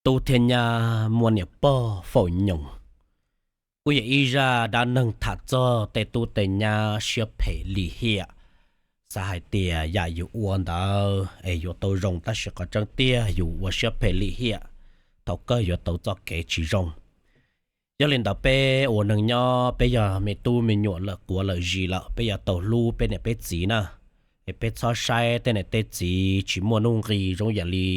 Tub thiab nyab muab niam pog faus nyoos. Kuj yog ib zaj dab neeg tham txog tej tub tej nyab siab phem lim hiam. Xav hais tias yam yus ua ntawd es yuav tau zoo, tab sis qhov tseeb tiag yus ua siab phem lim hiam, thaum kawg yuav tau txoj kev tsis zoo. Yog li ntawd peb ua neeg nyob peb yog me tub me nyuam lawm, quav lawm zis lawm, peb yuav tau hlub peb niam peb txiv na. Es peb txhob saib tej niam tej txiv tsis muaj nuj nqis zoo yam li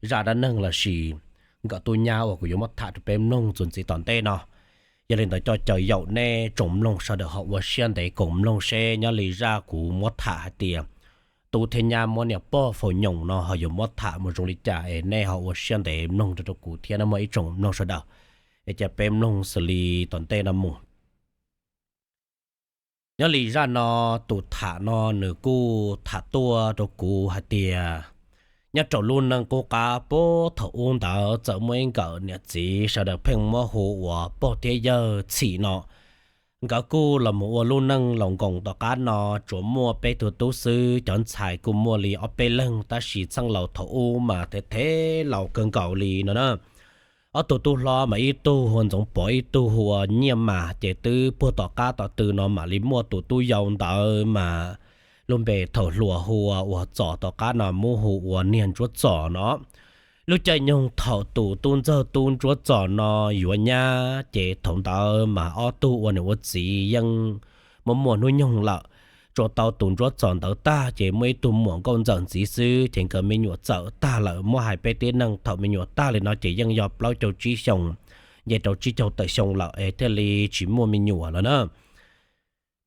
zaj dab neeg lossis nkawm tub nyab uas kuv yuav muab tham rau peb mloog txuas ntxiv tom ntej no. Yog li ntawd coj caw yaum nej tsoom mloog sawv daws ho ua siab ntev koom mloog seb nyob li zaj kuv muab tham hais tias tub thiab nyab muab niam pog faus nyoos no ho yuav muab tham mus zoo li cas es nej ho ua siab ntev mloog rau rau kuv thiab nawb mog ib tsoom mloog sawv daws. Es cia peb mloog xws li tom ntej no mus. Nyob li zaj no, tus tham no nws kuj tham tuaj rau kuv hais tias nyob rau lub neej qub qab puag thaum ub ntawd txawm muaj ib nkawm niam txiv sawv daws pheej muab hu ua pog thiab yawg txhim no. Nkawd kuj los mus ua lub neej laus nkoos tom qab no, tsuas muaj peb tug tub xwb, cov ntxhais kuj muaj li ob peb leeg tab sis txheej laus thaum ub mas thev thev laus kawg nkaus li no na. Ob tug tub hlob mas ib tug hu ua Ntxoov Pov ib tug hu ua Nyiaj Mas, ces twb puag tom qab tom tw no mam li muaj tus tub yau ntawd mas lub npe thaum hluas hu ua Uas Txos, tom qab no muab hu ua Niag Ntsuab Txos no. Lub caij nyoog thaum tus tub ntxawg tub Ntsuab Txos no yuav nyab ces thaum ntawd mas ob tug ua niam ua txiv yeej muaj muaj hnub nyoog lawm. Tsuas tau tus Ntsuab Txos ntawd tag ces muaj ib tug muam nkauj ntxawm ntxiv xwb ces nkawd me nyuam txawm tag lawm. Muab hais peb tib neeg thaum me nyuam tag li no ces yeej yog plaub caug tsib xyoos, nce rau tsib caug tawm xyoo lawm es thiaj li tsis muaj me nyuam lawm na.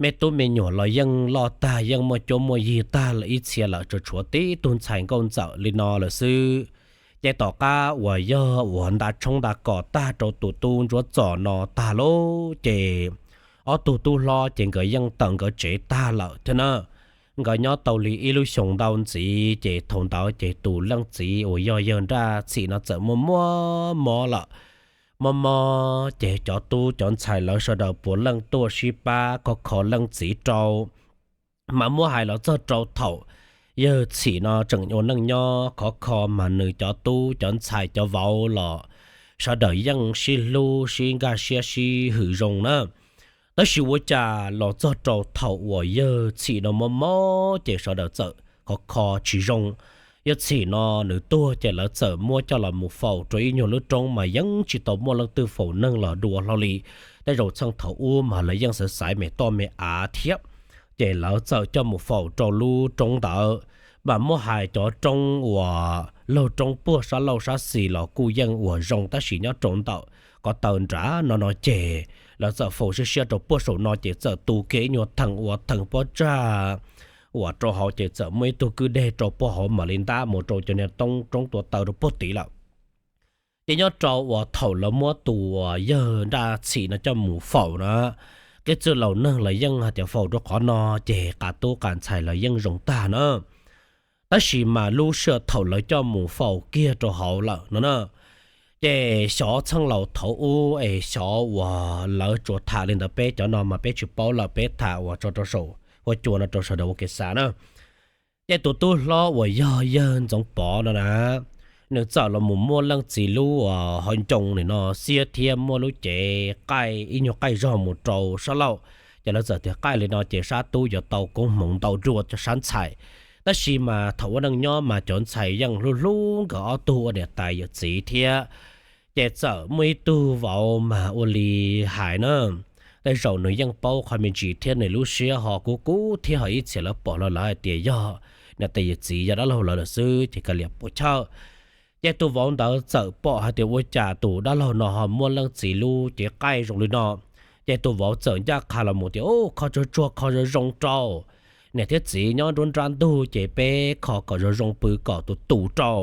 Me tub me nyuam los yeej loj tag, yeej muaj cuab muaj yig tag lawm ib txhia lawm, tsuas tshuav tib tug ntxhais nkauj ntxawm li no lawm xwb. Ces tom qab uas yog uas nta tshoob nta kos tag rau tus tub Ntsuab Txos no tag lauj, ces ob tug tub hlob ces nkawd yeej tawm nkawd tsev tag lawm thiab na. Nkawd nyob tau li ib lub xyoos ntau ntxiv ces thaum ntawd ces tus leej txiv uas yog yawg Nraj Txhim no txawm muaj muaj mob lawm. Mob mob ces cov tub cov ntxhais lawv sawv daws puav leej tuaj sib pab kho kho leej txiv rau. Mas muab hais los txog rau thaum yawg Txhim no tseem ua neej nyob khov kho mas nws cov tub cov ntxhais cov vauv los sawv daws yeej sib hlub sib nkag siab sib hwm zoo na. Tab sis ua cas los txog rau thaum uas yawg Txhim no mob mob ces sawv daws txawm khov kho tsis zoo. Yawg Txhim no nws tuag ces lawv txawm muab coj los mus faus rau ib nyuag lub roob mas yeej tsis tau muaj leej twg faus neeg los dua hlo li. Tej zaum txheej thaum ub mas lawv yeej xaiv xaiv me toj me av thiab, ces lawv txawm coj mus faus rau lub roob ntawd. Mas muab hais cov roob uas laug roob puag sab laug sab xis los kuj yeej uas zoo, tab sis nyob rau ntawm ko taw nrad no no ces lawv txawm faus siab siab rau puag saum no ces txawm tu kiag ib nyuag theem uas theem pob tsag uas rau hauv ces txawm muaj ib tug kwj deg rau puag hauv mam li ntab mus rau cov niag toob roob tua taw rau puag tid lawm. Ces nyob rau uas thaum lawv muab tus uas yawg Nraj Txhim no coj mus faus na, kev txwj laus neeg lawv yeej hais tias faus rau qhov no ces qas tub qas ntxhais lawv yeej zoo tag na. Tab sis mas lub sij hawm thaum lawv coj mus faus kiag rau hauv lawm no na, ces xyov txheej laus thaum ub es xyov uas lawv tsuas tham li ntawd, peb cov no mas peb tsis paub lawm, peb tham uas tso rau saum huab cua no rau sawv daws ua kev xav na. Ces tus tub hlob uas yog yawg Ntxoov Pov no na, nws txawm los mus muaj leej txiv lub uas hauv ncoo nim no xiab thiab muaj lub cev qaij ib nyuag qaij zog mus rau sab laug. Ces lawv txawm tias qaij li no ces sab tub yuav tau koob hmoov ntau dua cov sab ntxhais. Tab sis mas thaum ua neej nyob mas cov ntxhais yeej hlub hlub nkawd ob tug ua niam tais yawm txiv thiab. Ces txawm muaj ib tug vauv mas ua li hais na, tej zaum nws yeej paub qhov me ntsis thiab nws lub siab ho kub kub thiab ho ib txhia lawv pom los lawv hais tias yog niam tais yawm txiv yog dab laug lawv lawm xwb ces kav liam puas chawj. Ces tus vauv ntawd txawm pom hais tias ua cas tus dab laug no ho muaj leej txiv lub cev qaij zoo li no. Ces tus vauv txawm ncaj qha los mus tias, Ub, kho tsuag tsuag kho zoo zoo rau, niam thiab txiv nyob nruab nrab ntug ces peb kho kom zoo zoo pw kom tus tus rau.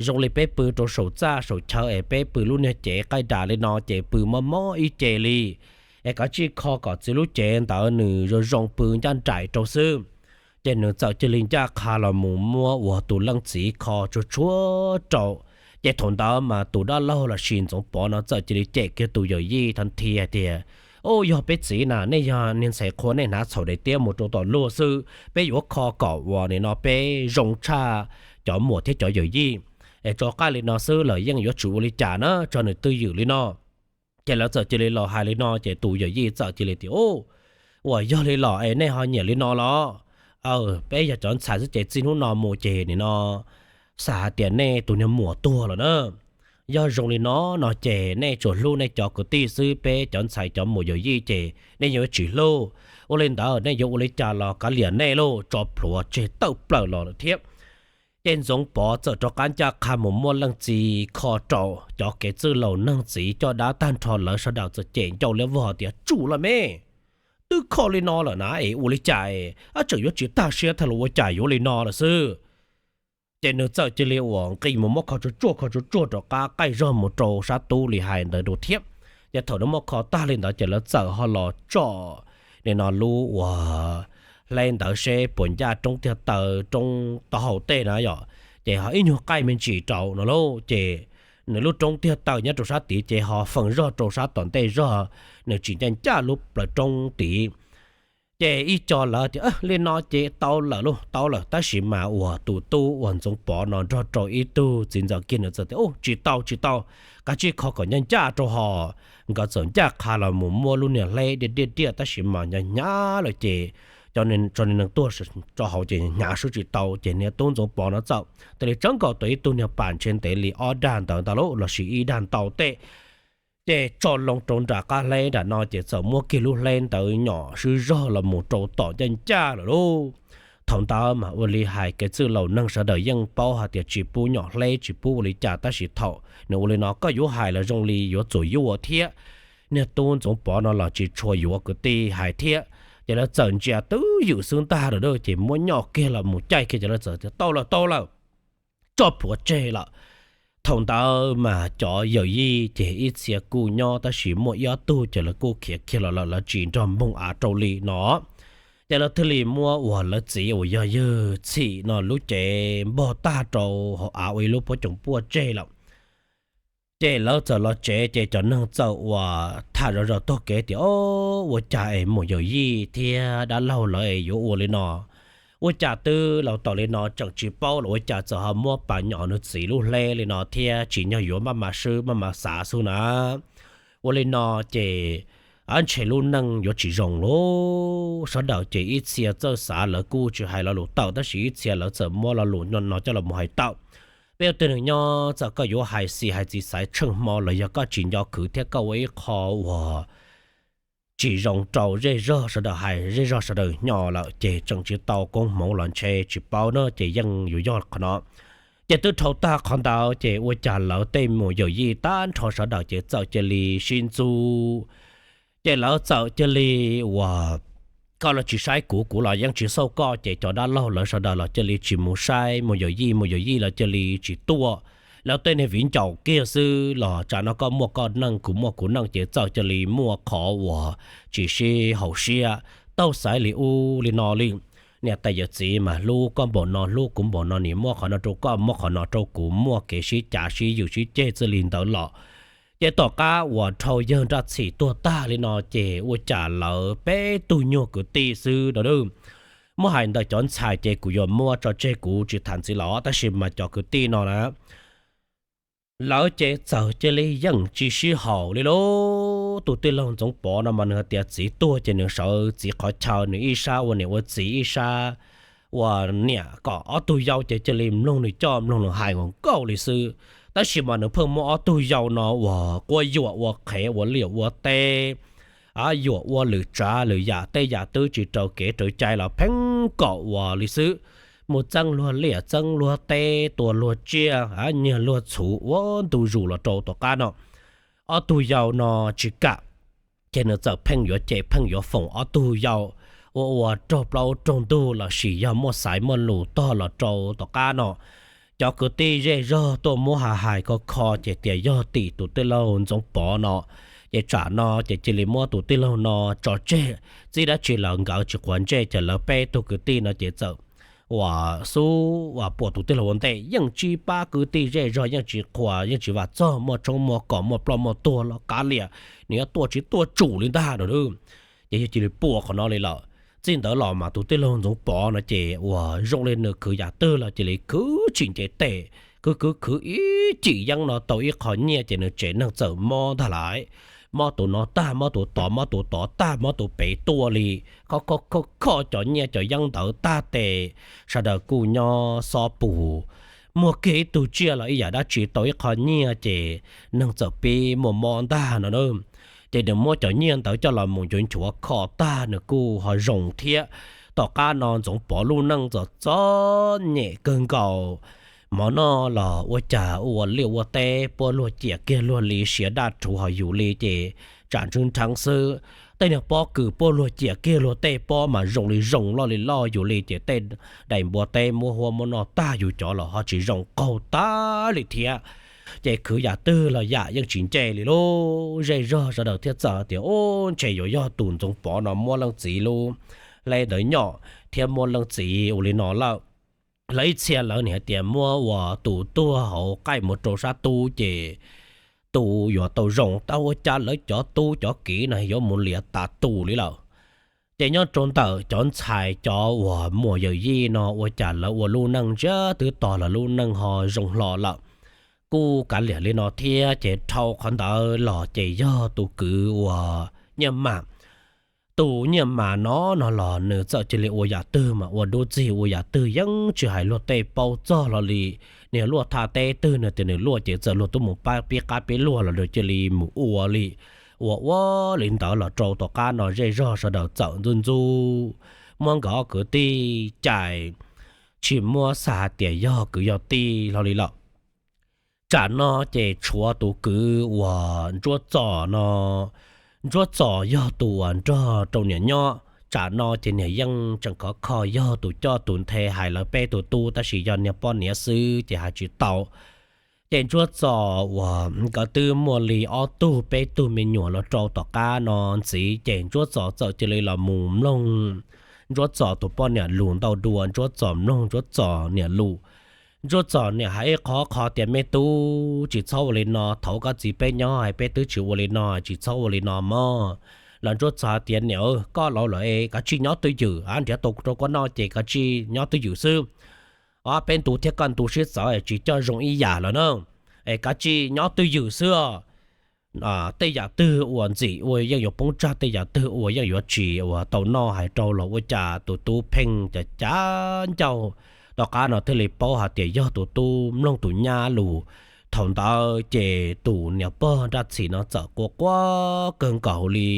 Zoo li peb pw rau saum txaj saum chaw es peb pw lub niag cev qaij das li no ces pw mob mob ib ce li. Es kav tsij kho kom txiv lub cev ntawd nws zoo zoo pw ncaj nraim rau xwb. Ces nws txawm cia li ncaj qha los mus muab uas tus leej txiv kho tsuag tsuag rau. Ces thaum ntawd mas tus dab laug lossis Ntxoov Pov no txawm cia li cem kiag tus yawm yij thab thi hais tias, Ub, yog peb txiv na, nej yog niag ntxhais qhua nej hnav txhaum daim tiab mus rau tom luag xwb, peb yuav kho kom uas nim no peb zoo tshaj cov muam thiab cov yawm yij. es tso qaij li no xwb lawm yeej yuav tsum ua li cas na, tso nws twj ywm li no. Ces lawv txawm cia li los hais li no ces tus yawm yij txawm cia li tias, Uas yog li los es nej ho nyiam li no los? Peb yog cov ntxhais xwb ces txij hnub no mus ces nim no xav hais tias nej tus niag muam tuag lawm na. Yog zoo li no no ces nej tsuas hlub nej cov kwv tij xwb, peb cov ntxhais cov muam yawm yij ces nej yuav tsis hlub. Ua li ntawd nej yuav ua li cas los kav liam nej lauj, tso plhuav tseg tawm plaws los lawm thiab. Ces Ntxoov Pov txawm rov qab ncaj qha mus muab leej txiv kho rau cov kev txwj laus neeg txiv coj dab tag nrho, lawv sawv daws txawm cem ncauj liab vog tias, Tsum los me, twb kho li no lawm na es ua li cas es tseem yuav tsis tag siab thiab los ua cas yuav li no lawm xwb. Ces nws txawm cia li uas nqis mus muab kho tsuag tsuag kho tsuag tsuag rov qab qaij zog mus rau sab tub li hais ntawd rau thiab. Ces thaum nws muab kho tag li ntawd ces lawv txawm ho los tsom li no lub uas hleb ntawd seb puas ncaj roob tiag taw roob taub hau tej na yom, ces ho ib nyuag qaij me ntsis rau no lauj. Ces nws lub roob tiag taw nyob rau sab tid ces ho feem zog rau sab tom ntej zog, nws tsis ncaj ncaj lub plawv roob tid. Ces ib co lawv tias, Li no ces tau lawm lauj, tau lawm. Tab sis mas uas tus tub uas Ntxoov Pov no nrog rau ib tug txiv ntxawm kiag nws txawm tias, Tsis tau, tsis tau, kav tsij kho kom ncaj ncaj rau ho. Nkawd txawm ncaj qha los mus muab lub niag hleb diaj diaj diaj tab sis mas hnyav hnyav lawm ces tso neeg tuag rau hauv ces hnyav swb tsis tau. Ces niag tub Ntxoov Pov no txawm thiaj li tsawv nkaus tau ib tug niag pas ntshe ntev li ob dag ntawd ntag lauj, los sis ib dag ntau tej. Ces tso loo rau nram qab hleb nram no ces txawm muab kiag lub hleb ntawd nyom swb zog los mus rau tom ncaj ncaj lawm lauj. Thaum ntawd mas ua li hais kev txwj laus neeg sawv daws yeej paub hais tias tsis pub nyom hleb tsis pub ua li cas, tab sis thaum nws ua li no koj yuav hais los zoo li yuav txuam yuaj thiab. Niag tub Ntxoov Pov no los tsis tshua yuav kwv tij hais thiab, ces lawv txawm ntsia twj ywm xwb ntag lawm ces muab nyom kiag los mus caij kiag ces lawv txawm tias, Tau lawm, tau lawm, tso plhuav tseg lawm. Thaum ntawd mas cov yawm yij ces ib txhia kuj nyob tab sis muaj ib ob tug ces lawv kuj khiav kiag los lawm, lawv tsis nrog npog av rau li no. Ces lawv thiaj li muab uas lawv txiv uas yog yawg Txhim no lub cev npog tag rau hauv av ua ib lub pob coom puaj tseg lawm. Ces lawv txawm los tsev ces cov neeg txawm uas tham zom zaws taug kev tias, Ua cas es muam yawm yij thiab dab laug lawv es yuav ua li no? Ua cas twb laus tau li no tseem tsis paub los ua cas txawm ho muab pas nyom nws txiv lub hleb li no thiab tsim nyog yuav maj mam swb maj mam xav xwb na. Ua li no ces ntshe lub neej yuav tsis zoo lauj. Sawv daws ces ib txhia txawj xav lawv kuj tsis hais lo lus tawm tab sis ib txhia lawv txawm muab lo lus no coj los hais tawm. Peb ua tib neeg nyob txawm koj yuav hais xis hais txiv xaiv tsheej hmo los yog koj tsis nco khwv thiab koj ua ib qho uas tsis zoo rau zej zog sawv daws hais zej zog sawv daws hnyo lawm ces tseem tsis tau koob hmoov los ntshe tsis paub na ces yeej yuav yog qhov no. Ces twb dhau tag qhov ntawd ces ua cas lawv tej muam yawm yij tag nrho sawv daws ces txawm cia li sib ntxub. Ces lawv txawm cia li uas koj los tsis saib kuv, kuv los yeej tsis xauj koj ces cov dab laug lawv sawv daws los cia li tsis mus saib muam yawm yij, muam yawm yij los cia li tsis tuaj. Lawv tej niag viv ncaus kiag xwb los tsam no koj muaj koj neej kuv muaj kuv neej ces txawm cia li muaj qhov uas tsis sib haum siab, taug xaiv li ub li no li. Niam tais yawm txiv mas hlub koj npaum no hlub kuv npaum no, nim muab qhov no rau koj muab qhov no rau kuv, muaj kev sib cav sib ywm sib ceg txij li ntawd los. Ces tom qab uas dhau yawg Nraj Txhim tuag tag li no ces ua cas lawv peb tug nyuag kwv tij xwb no, muab hais ntawm cov ntxhais ces kuv yuav muab tso tseg kuv tsis tham ntxiv los tab sis mas cov kwv tij no na lawv ces txawm cia li yeej tsis sib haum li lauj. Tus tij laug Ntxoov Pov no mas nws hais tias txiv tuag ces nws sawv txiv qhov chaw, nws ib sab ua niam ua txiv ib sab ua niam, kom ob tug yau ces cia li mloog nws coj mloog nws hais nkaus nkaus li xwb. Tab sis mas nws pheej muab ob tug yau no uas quab yuam ua qhev ua liaj ua teb, yuam ua lwm tsav lwm yam, tej yam twb tsis raws kev raws cai los pheej kom ua li xwb. Mus txeeb luag liaj txeeb luag teb, tua luag tsiaj, nyiag luag txhuv ua ntu zus los rau tom qab no. Ob tug yau no tsis kam, ces nws txawm pheej yuav cem pheej yuav foom ob tug yau ua ua raug plaub raug ntug los sis yog muaj xaiv muaj lus tog los rau tom qab no. Cov kwv tij zej zog tuaj muab hais hais kho kho ces tias yog tim tus tij laug Ntxoov Pov no, ces tsam no ces cia li muab tus tij laug no tso tseg. Txij dab tsi los nkawd tsis quav ntsej ces lawv peb tug kwv tij no ces txawm uas xub uas puas tus tij laug ua ntej, yeej tsis pab kwv tij zej zog, yeej tsis qhuas yeej tsis vam txog, muaj tshoob muaj kos muaj ploj muaj tuag los kav liam, nws yuav tuaj tsis tuaj tsum li ntag no. Ces yog cia li puas qhov no li lawm. Txij ntawd los mas tus tij laug Ntxoov Pov no ces uas zoo li nws khwv yam twg los cia li khwv tsis nce teg, khwv khwv khwv ib cim yeeb no tau ib qho nyiaj ces nws tsev neeg txawm mob ntag lais. Mob tus no tag mob tus tod, mob tus tod tag mob tus pem tuaj li, kho kho kho kho cov nyiaj cov yeeb ntawd tag tes sawv daws kuj nyob xob pus. Muaj kiag ib tug tsiaj los ib yam dab tsi tau ib qho nyiaj ces neeg txawm pib muaj mob ntag no na. Ces nws muab cov nyiaj ntawd coj los mus nchuav nchuav kho tag nws kuj ho zoo thiab. Tom qab no Ntxoov Pov lub neej txom txom nyem kawg nkaus. Mov noj los ua cas ua liaj ua teb puab luag ciam kiag luag li, siav daj rhuv ho yus li ces tsam ntswb nrheev xwb. Tej niag pob kws puab luag ciam kiag luag tej pob mas zoo li zoo, loj li loj yus li ces tej daim npua teb muab huab muab noj tag yus cov los ho tsis zoo qaug tag li thiab. Ces khwv yam twg los yam yeej tsis nce li lub zej zog, sawv daws thiaj txawm tias, Ub, ntshe yuav yog tus Ntxoov Pov no muab leej txiv lub hleb ntawd nyom thiab muab leej txiv ua li no lawm. Lawv ib txhia lawv nim hais tias muab ua tus tuag hauv qaij mus rau sab tub ces tus yuav tau zoo, tab ua cas lawv cov tub cov kiv no yuav mus liam tas tus li lawm. Ces nyob rau ntawm cov ntxhais cov uas muam yawm yij no ua cas lawv ua lub neej ntsiag twb to los lub neej ho zoo hlo lawm. Kuj kav liam li no thiab ces dhau qhov ntawd los ces yog tus kwv uas Nyiaj Mam. Tus Nyiaj Mam no no los nws txawm cia li ua yam twg mas ua dub txig, ua yam twg yeej tsis hais luag tej paub txog hlo li. Nws luaj thaj teb twg nws tias nws luaj ces txawm luag twb mus pab pib qab peb luag los nws cia li mus ua li. Ua ua li ntawd los rau tom qab no zej zog sawv daws txawm ntxub ntxub, muab nkawd ob kwv tij cais, tsis muab xav hais tias yog kwv yog tij hlo li lawm. Tsam no ces tshuav tus kwv uas Ntsuab Txos no, Ntsuab Txos yog tus uas nrog rau niam nyob. Tsam no ces niam yeej tseem khov kho yog tus coj tus nthe hais lawv peb tus tub, tab sis yog niag poj niam xwb ces hais tsis tau. Ces Ntsuab Txos uas nkawd twb muaj li ob tug peb tug me nyuam los rau tom qab no ntxiv ces Ntsuab Txos txawm cia li los mus mloog Ntsuab Txos tus poj niam lus ntau dua, Ntsuab Txos mloog Ntsuab Txos niam lus. Ntsuab Txos niam hais ib qho qho tias, Me tub, tsis txhob ua li no, thaum koj txiv peb nyob hais peb twb tsis ua li no, tsis txhob ua li no mog. Los Ntsuab Txos tias, Niam, koj laus lawm es kav tsij nyob twj ywm, nrhiav tau rau koj noj ces kav tsij nyob twj ywm xwb. Ob peb ntu thiab koj ntu sib txawv tsis coj zoo ib yam lawm na, es kav tsij nyob twj ywm xwb. Tej yam twg uas ntxim ua yeej yuav poob tsag, tej yam twg ua yeej yuav tsis ua tau noj. Hais rau los ua cas tus tub pheej cav cav ncauj. Tom qab no thiaj li paub hais tias yog tus tub mloog tus nyab lus. Thaum ntawd ces tus niam pog Nraj Txhim no txawm quaj quaj kawg nkaus li.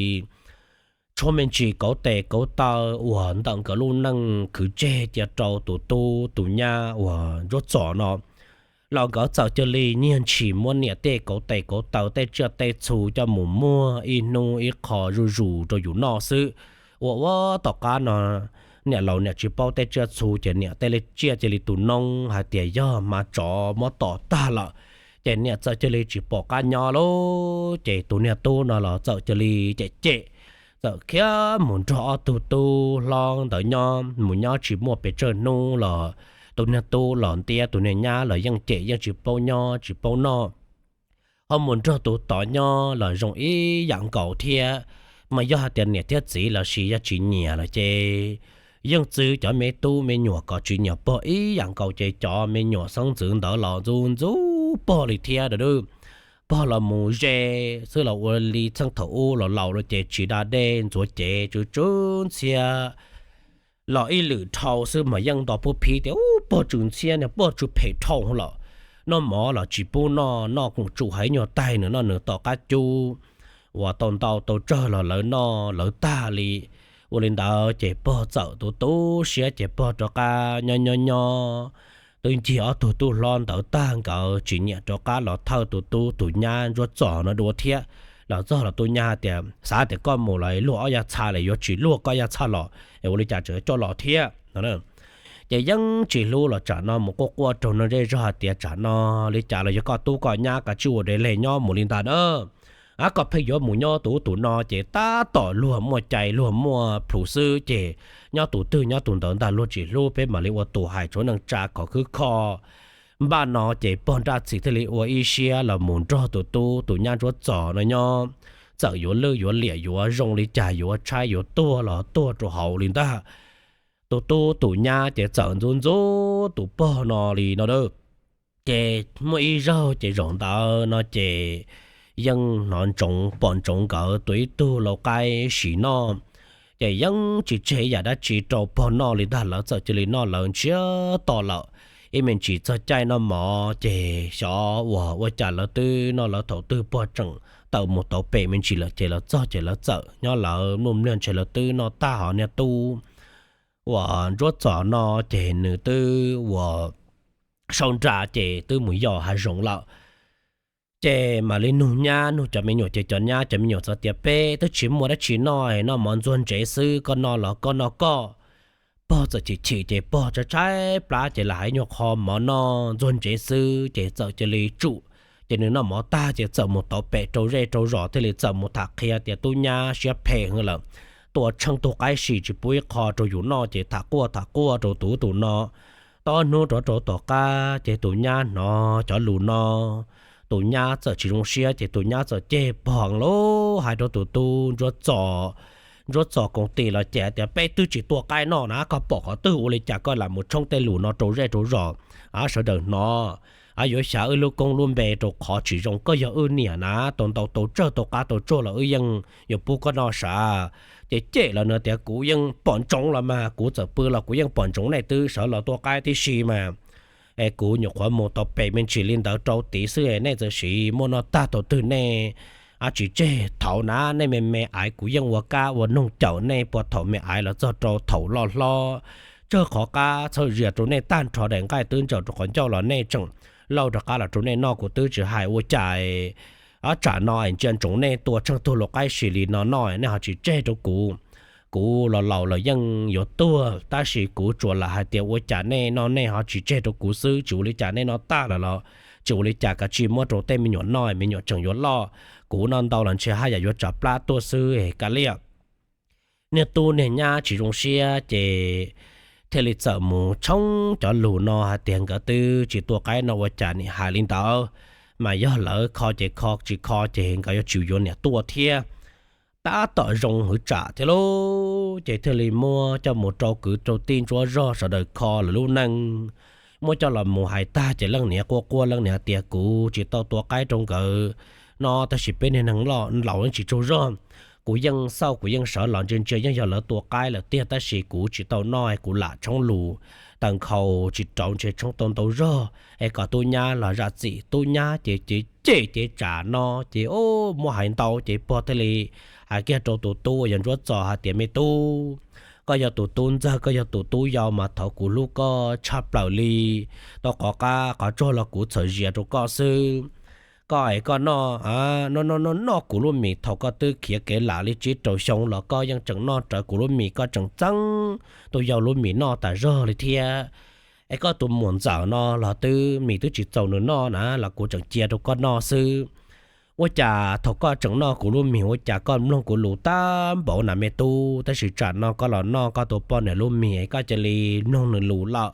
Tshuav me ntsis kauv tes kauv taw uas ntawm nkawd lub neej khwv tseg cia rau tus tub tus nyab uas Ntsuab Txos no, los nkawd txawm cia li nyiag ntshis muab niam tej kauv tes kauv taw, tej tsiaj tej txhu coj mus muag ib hnub ib qho zuj zus rau yus noj xwb. Ua ua tom qab no niam laus niam tsis paub tej tsiaj txhu ces niam tej li tsiaj cia li tu noob hais tias yog hma tsov muab tom tag lawm. Ces niam txawm cia li tsis pom qab nyob lauj, ces tus niag tub no los txawm cia li cem cem, txawm khiav mus nrog ob tug tub hlob ntawd nyob, mus nyob tsis muaj pes tsawg hnub los tus niag tub los ntiab, tus niag nyab los yeej cem yeej tsis paub nyob tsis paub noj. Ho mus nrog tus tod nyob los zoo ib yam nkaus thiab. Mas yog hais tias niam thiab txiv los sis yog tsis nyiam los ces yeej txwv cov me tub me nyuam kom tsis nyiam pog ib yam nkaus, ces cov me nyuam xeeb ntxwv ntawd los ntxub ntxub pog li thiab. Pog los mus ze xwb los ua li txheej thaum ub los laus lawm ces tsis da dej ntxuav cev tsw tsw ntxhiab los ib lwm dhau xwb mas yeej nto pub phiv tias, Ub, pog tsw ntxhiab niag, pog tsw phem dhau lawm. Noj mov los tsis pub noj, noj koom tsum hais nyuag taig nws noj nws tom qab cub uas tau ntau tau tsawg los lawv noj lawv tag li. Ua li ntawd ces pog txawm tu tu siab ces pog rov qab nyob nyob nyob. Twb ncig ob tug tub hlob ntawd tag nkawd tsis nyiam rov qab los thawj tus tub tus nyab Ntsuab Txos no dua thiab. Los txog los tus nyab tias, Xav tias koj mus los luag ob yaj txha lawm, yuav tsis luag koj yaj txha los es ua li cas tseem coj los thiab no. Ces yeej tsis hlub los tsam no mus quaj quaj raug neeg zej zog hais tias, Tsam no li cas los yog koj tub koj nyab kav tsij ua dej leg nyob mus li ntag na. Ab, koj pheej yuav mus nyob tus ub tus no ces tab tom luag muaj cai luag muaj plhus xwb ces nyob tus twg nyob tus ntawd ntag, luag tsis hlub peb mam li ua tus hais tshuav neeg tsa kom khwb kho. Npaj no ces pog Nraj Txhim thiaj li ua ib siab los mus nrog tus tub tus nyab Ntsuab Txos no nyob. Txawm yuav lwj yuav liam yuav zoo li cas yuav tshaib yuav tuag los tuag rau hauv li ntag. Tus tub tus nyab ces txawm ntxub ntxub tus pog no li no a. Ces muaj ib zaug ces zaum ntawd no ces yeej hnov ntsoov pom ntsoov nkawd tua ib tug lau qaib sim noj, ces yeej tsis tseg yam dab tsi rau pog noj li ntag. Lawv txawm cia li noj lawv ntsiag to lawm. Ib me ntsis txog caij noj mov ces xyov uas ua cas lawv twb noj lawv thaum twg pog tseem tawm mus tau pem me ntsis lawm ces lawv txog ces lawv txawm nyob lawv mluj mliag ntshe lawv twb noj tag hos niag tub uas Ntsuab Txos no ces nws twb uas sau nra ces twb mus yos hav zoov lawm. Ces mam li nug nyab nug cov me nyuam ces cov nyab cov me nyuam txawm tias peb twb tsis muaj dab tsi noj, noj mov ntxuag ntsev xwb, koj noj los koj noj koj. Pog txawm chim chim ces pog tshaib tshaib plab ces lam hais nyuag qho mov noj ntxuag ntsev xwb ces txawm cia li tsum. Ces nws noj mov tag ces txawm mus tau pem rau zej rau zos thiaj li txawm mus tham qhia tias tub nyab siab phem heev lawm, tua tsheej tug qaib sim tsis pub ib qho rau yus noj ces tham quaj tham quaj rau tus ub tus no. Tob hnub rov rau tom qab ces tus nyab hnov cov lus no, tus nyab txawm tsis zoo siab ces tus nyab txawm ceg pog lawm hais rau tus tub Ntsuab Txos, Ntsuab Txos koom tim los ces hais tias peb twb tsis tua qaib noj na, koj pom qhov twg ua li cas koj lam mus tshoob tej lus no rau zej rau zos, sawv daws hnov, yuav xyav wb lub koob lub npe rau qhov tsis zoo. Koj yog wb niam na, tau ntau tau tsawg tau qab tau tsuag los wb yeej yuav pub koj noj sav. Ces cem los nws tias kuv yeej pom ntsoov los mas, kuv txawm pw los kuv yeej pom ntsoov nej twb sawv los tua qaib tib si mas. Es kuv nyuam qhuav mus tau pem me ntsis li ntawd rau tid xwb es nej txawm siv muab noj tag thaum twg nej tsis tseg. Thaum na nej me me aiv kuv yeej ua kab ua noog cawm nej puag thaum me aiv los txog rau thaum loj hlob, tsawg qhov qab txhawb zias rau nej tag nrho daim nqaij twb ntsaws rau qhov ncauj los nej tseem lauj rov qab los rau nej noj, kuv twb tsis hais ua cas. Ob tsam no es ntsia ntsoov nej tua tsheej tug lau qaib sim li no noj nej ho tsis tseg rau kuv. Kuv los laus los yeej yuav tuag tab sis kuv tsuas lam hais tias ua cas nej noj nej ho tsis tseg rau kuv xwb, tsis ua li cas nej noj tag lawm los tsis ua li cas, kav tsij muab rau tej me nyuam noj, me nyuam tseem yuav loj. Kuv noj ntau los ntshe haj yam yuav tsav plab tuaj xwb. Kav liam, niag tub niag nyab tsis zoo siab ces thiaj li txawm mus tshoob cov lus no hais tias nkawd twb tsis tua qaib no ua cas nim hais li ntawd, mas yog lawv kho ces kho, tsis kho ces nkawd yuav tsis yuav niam tuaj thiab. Tab tom zoo hwv tsam thiab lauj, ces thiaj li muab coj mus rau kwv rau tij ntsuab zog sawv daws kho lawv lub neej. Muab coj los mus hais tag ces leej niam quaj quaj, leej niam tias kuv tsis tau tua qaib rau nkawd no tab sis peb niag neeg laus yeej tsis tsaug zog. Kuv yeej xauj kuv yeej sawv los ntsia ntsia yeej yog lawv tua qaib lawm tiag tab sis kuv tsis tau noj, kuv lam tshoob lus, tawm nkhaus tsis rauv ntshe tshoob tau ntau zog es kom tub nyab los zam txim. Tub nyab ces cem cem ces tsam no ces muab hais ntau ces pog thiaj li hais kiag rau tus tub uas yog Ntsuab Txos hais tias me tub, koj yog tus tub ntxawg, koj yog tus tub yau mas thov kuv hlub koj tshaj plaws li. Tau qhov qab qhov tsuag los kuv txhawm zias rau koj xwb. Koj es koj noj, noj noj noj kuv lub mis thaum koj twb khiav kev lam li tsib rau xyoo los koj yeej tseem noj rawv kuv lub mis, koj tseem txeeb tus yau lub mis noj tas zog li thiab. Es koj tus muam ntxawm no los twb mis twb tsis txaus nws noj na los kuv tseem cia rau koj noj xwb. Ua cas thaum koj tseem noj kuv lub mis ua cas koj mloog kuv lus tag npaum na me tub, tab sis tsam no koj los noj koj tus poj niam lub mis koj cia li mloog nws lus lawm.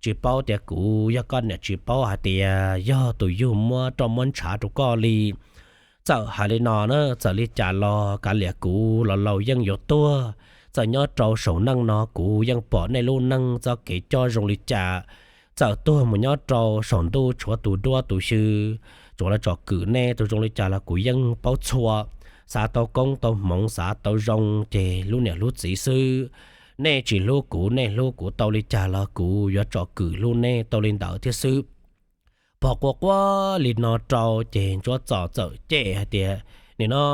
Tsis paub tias kuv yog koj niam tsis paub hais tias yog tus yug muab roj muab ntshav rau koj li. Txawm hais li no na, txawm li cas los kav liam kuv los laus yeej yuav tuag. Txawm nyob rau saum neej no kuv yeej pom nej lub neej txoj kev coj zoo li cas. Txawm tuag mus nyob rau saum ntuj tshuav tus duab tus xyw, tsuav los tsom kwm nej tus zoo li cas los kuv yeej paub txhua, xav tau koob tau hmoov xav tau zoo ces hlub niam hlub txiv xwb. Nej tsis hlub kuv, nej hlub kuv tau li cas los kuv yuav tsom kwm hlub nej tau li ntawd thiab xwb. Pog quaj quaj li no rau ces Ntsuab Txos txawm cem hais tias, nim no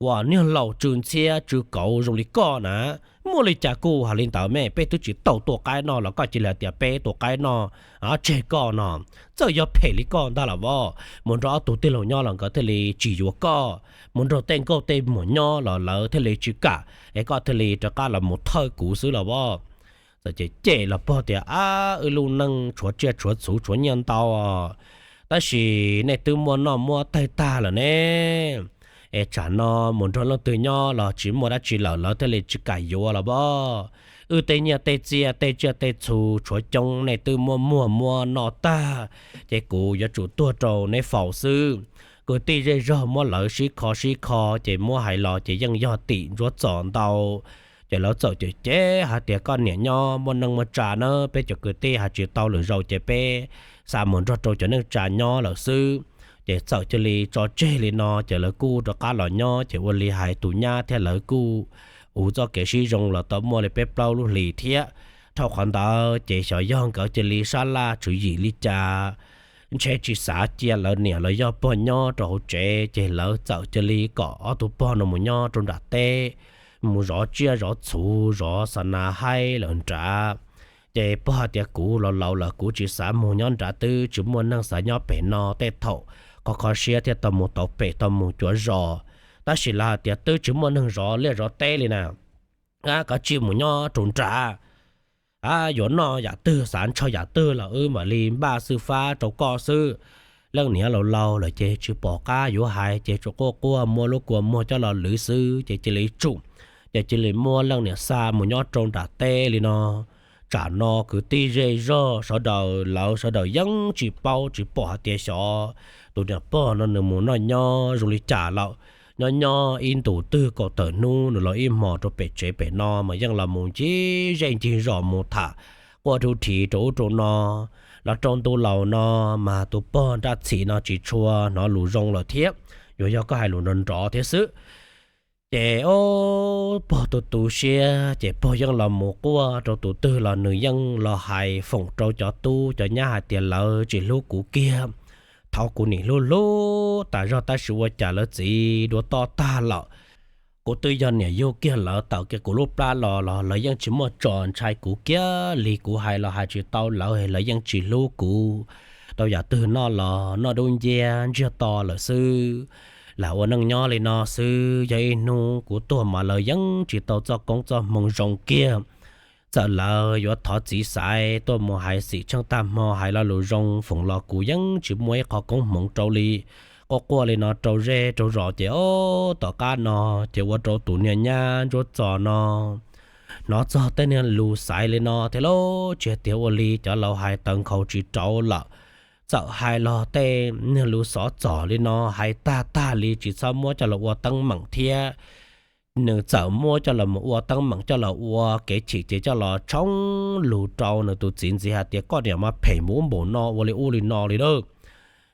uas niag laus tsw ntxhiab tsw kauv zoo li koj na, muaj li cas kuj hais li ntawd me, peb twb tsis tau tua qaib noj los koj cia li hais tias peb tua qaib noj, tseg koj no. Txawm yog phem li koj ntag los vov, mus nrog ob tug tij laug nyob los nkawd thiaj li tsis yuav koj, mus nrog tej nkauj tej muam nyob los lawv thiaj li tsis kam, es koj thiaj li rov qab los mus thawj kuv xwb los vov. Txawm cem cem los pog tias, ab, wb lub neej tshuav tsiaj tshuav txhu tshuav nyiaj ntau, tab sis nej twb muab noj muab taig tag lawm ne. Es tsam no mus nrog leej twg nyob los tsis muaj dab tsi lawm lawv thiaj li tsis kam yuav los vov. Wb tej nyiaj tej txiaj tej tsiaj tej txhu tshuav coob nej twb muab muag muab noj tag, ces kuv yuav tsum tuag rau neb faus xwb. Kwv tij zej zog muab lawv sib kho sib kho ces muab hais los ces yeej yog tim Ntsuab Txos ntau. Ces lawv txawm cem cem hais tias koj niam nyob muaj neej muaj tsa na, peb cov kwv tij hais tsis tau lwm zaus ces peb xa mus nrog rau cov neej tsa nyob lawm xwb. Ces txawm cia li tso tseg li no ces lawv kuj rov qab los nyob, ces ua li hais tus nyab thiab lawv kuj ua txoj kev sib zoo los tau muaj li peb plaub lub hlis thiab. Dhau qhov ntawd ces xyov yog nkawd cia li sab laj tswv yim li cas, ntshe tsis xav cia lawv niam los yog pog nyob rau hauv tsev, ces lawv txawm cia li kom ob tug pog no mus nyob rau nram teb, mus zov tsiaj zov txhu, zov xa nas haib lawm nrad. Ces pog hais tias kuv los laus lawm, kuv tsis xav mus nyob nrad, twb tsis muaj neeg xav nyob pem no, tej thaum kho kho siab thiaj tau mus tau pem tau mus cuav zos. Tab sis lawv hais tias twb tsis muaj neeg zov liaj zov teb li na, koj cia mus nyob rau nrad, yuav noj yam twg xav ntshaw yam twg los wb mam li npaj xwb fab rau koj xwb. Leej niam laus laus lawm ces tsis pom qab yuav hais, ces tsuas quaj quaj muab lub kua muag coj los lwv xwb, ces cia li tsum, ces cia li muab leej niam xa mus nyob rau nram teb li no. Tsam no kwv tij zej zog sawv daws, lawv sawv daws yeej tsis paub tsis pom hais tias xyov tus niam pog no nws mus noj nyob zoo li cas lawm. Nyob nyob ib ntus twg kaum tawm hnub nws los ib hmos rau pem tsev pem no mas yeej los mus ncig zej ncig zos mus tham quaj rub rhiv rau ub rau no. Los rau ntu laus no mas tus pog nraj txhim no tsis tshua hnov lus zoo lawm thiab, yuav yog koj hais lus nrov nrov thiab xwb. Ces ob pog tu tu siab, ces pog yeej los mus quaj rau tus twg los nws yeej los hais foom rau cov tub cov nyab hais tias lawv tsis hlub kuv kiag. Thaum kuv nim hlub hlub tas zog tab sis ua cas lawv txiv dua toj tag lawm. Kuv twb yog niam yug kiag lawv tawm kiag kuv lub plab los los lawv yeej tsis muaj tso ntshai kuv kiag li. Kuv hais los hais tsis tau lawv, lawv yeej tsis hlub kuv. Tau yam twg noj los noj dub nciab ntsiag to lawm xwb. Lam ua neej nyob li no xwb, yog ib hnub kuv tuag mas lawv yeej tsis tau txoj koob txoj hmoo zoo kiag. Txawm lawv yuav thov txiv xaiv tuaj mus hais xim tsheej tag hmo, hais lo lus zoo foom los kuv yeej tsis muaj ib qho koob hmoov rau li. Quaj quaj li no rau zej rau zos ces ob tom qab no ces ua rau tus niag nyab Ntsuab Txos no hnov txog tej niag lus xaiv li no thiab lauj. Tsis tias ua li cov laus hais taws nkhaus tsis rauv lawm, txawm hais los tej niag lus xov txos li no hais tag tag li tsis txhob muab coj los ua teeb meem thiab. Nws txawm muab coj los mus ua teeb meem, coj los ua kev chim ces coj los tshoob lus rau nws tus txiv ntxiv hais tias koj niam mas phem mus ub npaum no, ua li ub li no li lauj.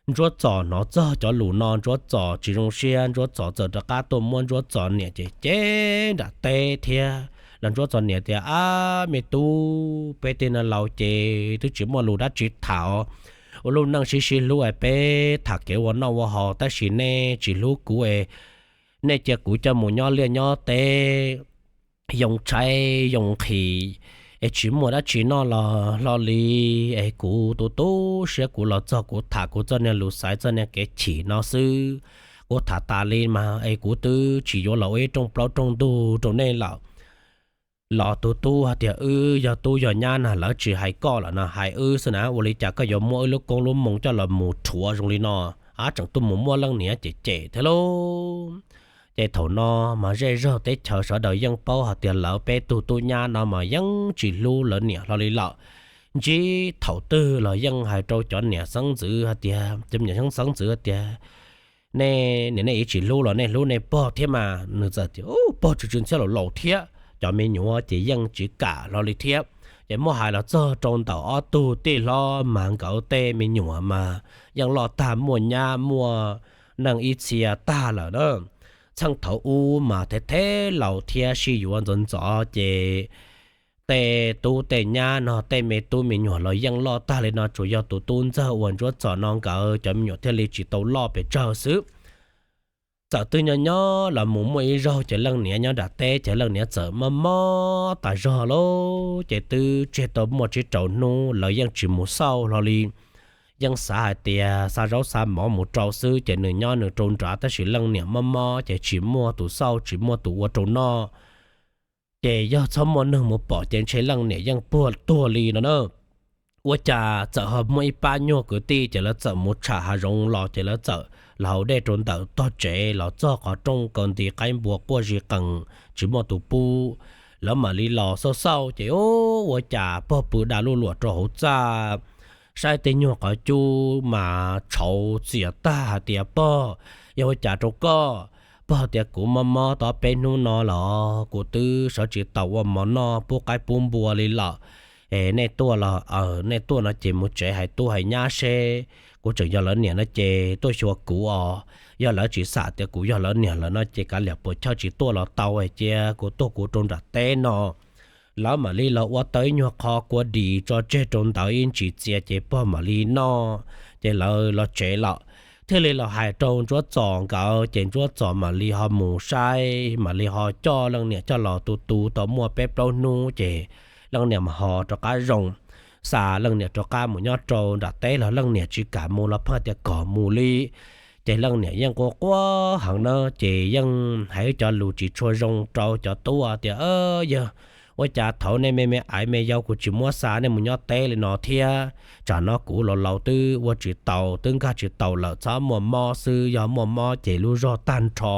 Ntsuab Txos hnov txog cov lus no Ntsuab Txos tsis zoo siab, Ntsuab Txos txawm rov qab tuaj muab Ntsuab Txos niam ces cev nram teb thiab. Los Ntsuab Txos niam tias, ab me tub, peb tej no laus ces twb tsis muaj lus dab tsi tham, ua lub neej sib sib hlub es peb tham kev ua noj ua haus, tab sis nej tsis hlub kuv es nej cia kuv coj mus nyob liaj nyob teb, yoo tshaib yoo nqhis, es tsis muaj dab tsi noj los hlo li. Es kuv tu tu siab, kuv los txog kuv tham kuv txoj niag lus xaiv txoj niag kev chim no xwb. Kuv tham tas li mas es kuv twb tsis yuav los ua ib rooj plaub rooj ntug rau nej lawm. Los tus tub hais tias, wb yog tub yog nyab na, lawv tsis hais koj lawm no, hais wb xwb na, ua li cas koj yuav muab wb lub koob lub moo coj los mus rhuav zoo li no, ab tseem tuaj mus muab leej niam cem cem thiab lauj. Ces thaum no mas zej zog teb chaws sawv daws yeej paub hais tias lawv peb tug tub nyab no mas yeej tsis hlub lawv niam hlo li lawm. Ntsib thaum twg los yeej hais rau cov niam xeeb ntxwv hais tias, cov niam xeeb ntxwv hais tias, nej niam nej txiv tsis hlub los nej hlub nej pog thiab mas. Nws txawm tias, pog tsis tsis ntxhiab laus laus thiab, cov me nyuam ces yeej tsis kam hlo li thiab. Ces muab hais los txog rau ntawm ob tug tij hlob mas nkawd tej me nyuam mas yeej loj tag, muaj nyab muaj neej ib txhia tag lawm na. Txheej thaum ub mas thev thev laus thiab sib yuav ntxov ntxov ces tej tub tej nyab no tej me tub me nyuam los yeej loj tag li no, tsuas yog tus tub ntxawg uas Ntsuab Txos no nkawd cov me nyuam thiaj li tsis tau loj pes tsawg xwb. Txawm twb nyob nyob los mus muaj ib zaug ces leej niam nyob nram teb ces leej niam txawm mob mob tas zog lauj. Ces twb tseg tau muaj tsib rau hnub lawv yeej tsis mus xauj hlo li. Yeej xav hais tias xa zaub xa mov mus rau xwb ces nws nyob nws rau nrad, tab sis leej niam mob mob ces tsis muaj tus xauj tsis muaj tus ua rau noj. Ces yog txhob muaj neeg mus pom ces ntshe leej niam yeej puag tuag li no na. Ua cas txawm ho muaj ib pab nyuag kwv tij ces lawv txawm mus tsham hav zoov los ces lawv txawm los haus dej rau ntawm tog tsev los txog qhov rooj kaw nti qaib npua quaj zis qees tsis muaj tus pub. Lawv mam li los xauj xauj ces ua cas pog pw da luj luam rau hauv txaj, saib tej nyuag qhov cub mas tshauv txias tag hais tias, pog, yog ua cas rau koj? Pog tias, kuv mob mob tau peb hnub no los kuv twb sawv tsis taus ua mov noj pub qaib pub npua li lawm. Es nej tuaj los, nej tuaj no ces mus tsev hais tub hais nyab seb kuv tseem yog lawv niam no ces tuaj xyuas kuv os. Yog lawv tsis xam tias kuv yog lawv niam lawm no ces kav liam puas chawj tsis tuaj los tau, cia kuv tuaj kuv rau nram teb no. Lawv mam li los ua tau ib nyuag qho kua dis tso tseg rau ntawd ib ntsis txias ces pog mam li noj, ces lawv los tsev lawm. Thiaj li los hais rau Ntsuab Txos nkawd ces Ntsuab Txos mam li ho mus saib, mam li ho coj leej niam coj los tu tu tau muaj peb plaub hnub ces leej niam mam ho rov qab zoo. Xa leej niam rov qab mus nyob rau nram teb los leej niam tsis kam mus los pheej tias kom mus li. Ces leej niam yeej quaj quaj heev na, ces yeej hais cov lus tsis tshua zoo rau cov tub tias, Yog ua cas thaum nej me me aiv me yau kuv tsis muab xa nej mus nyob teb li no thiab, tsam no kuv los laus twb ua tsis taus twb nkag tsis taus lawm, txhob muaj mob xwb, yog muaj mob ces lub zog tag nrho.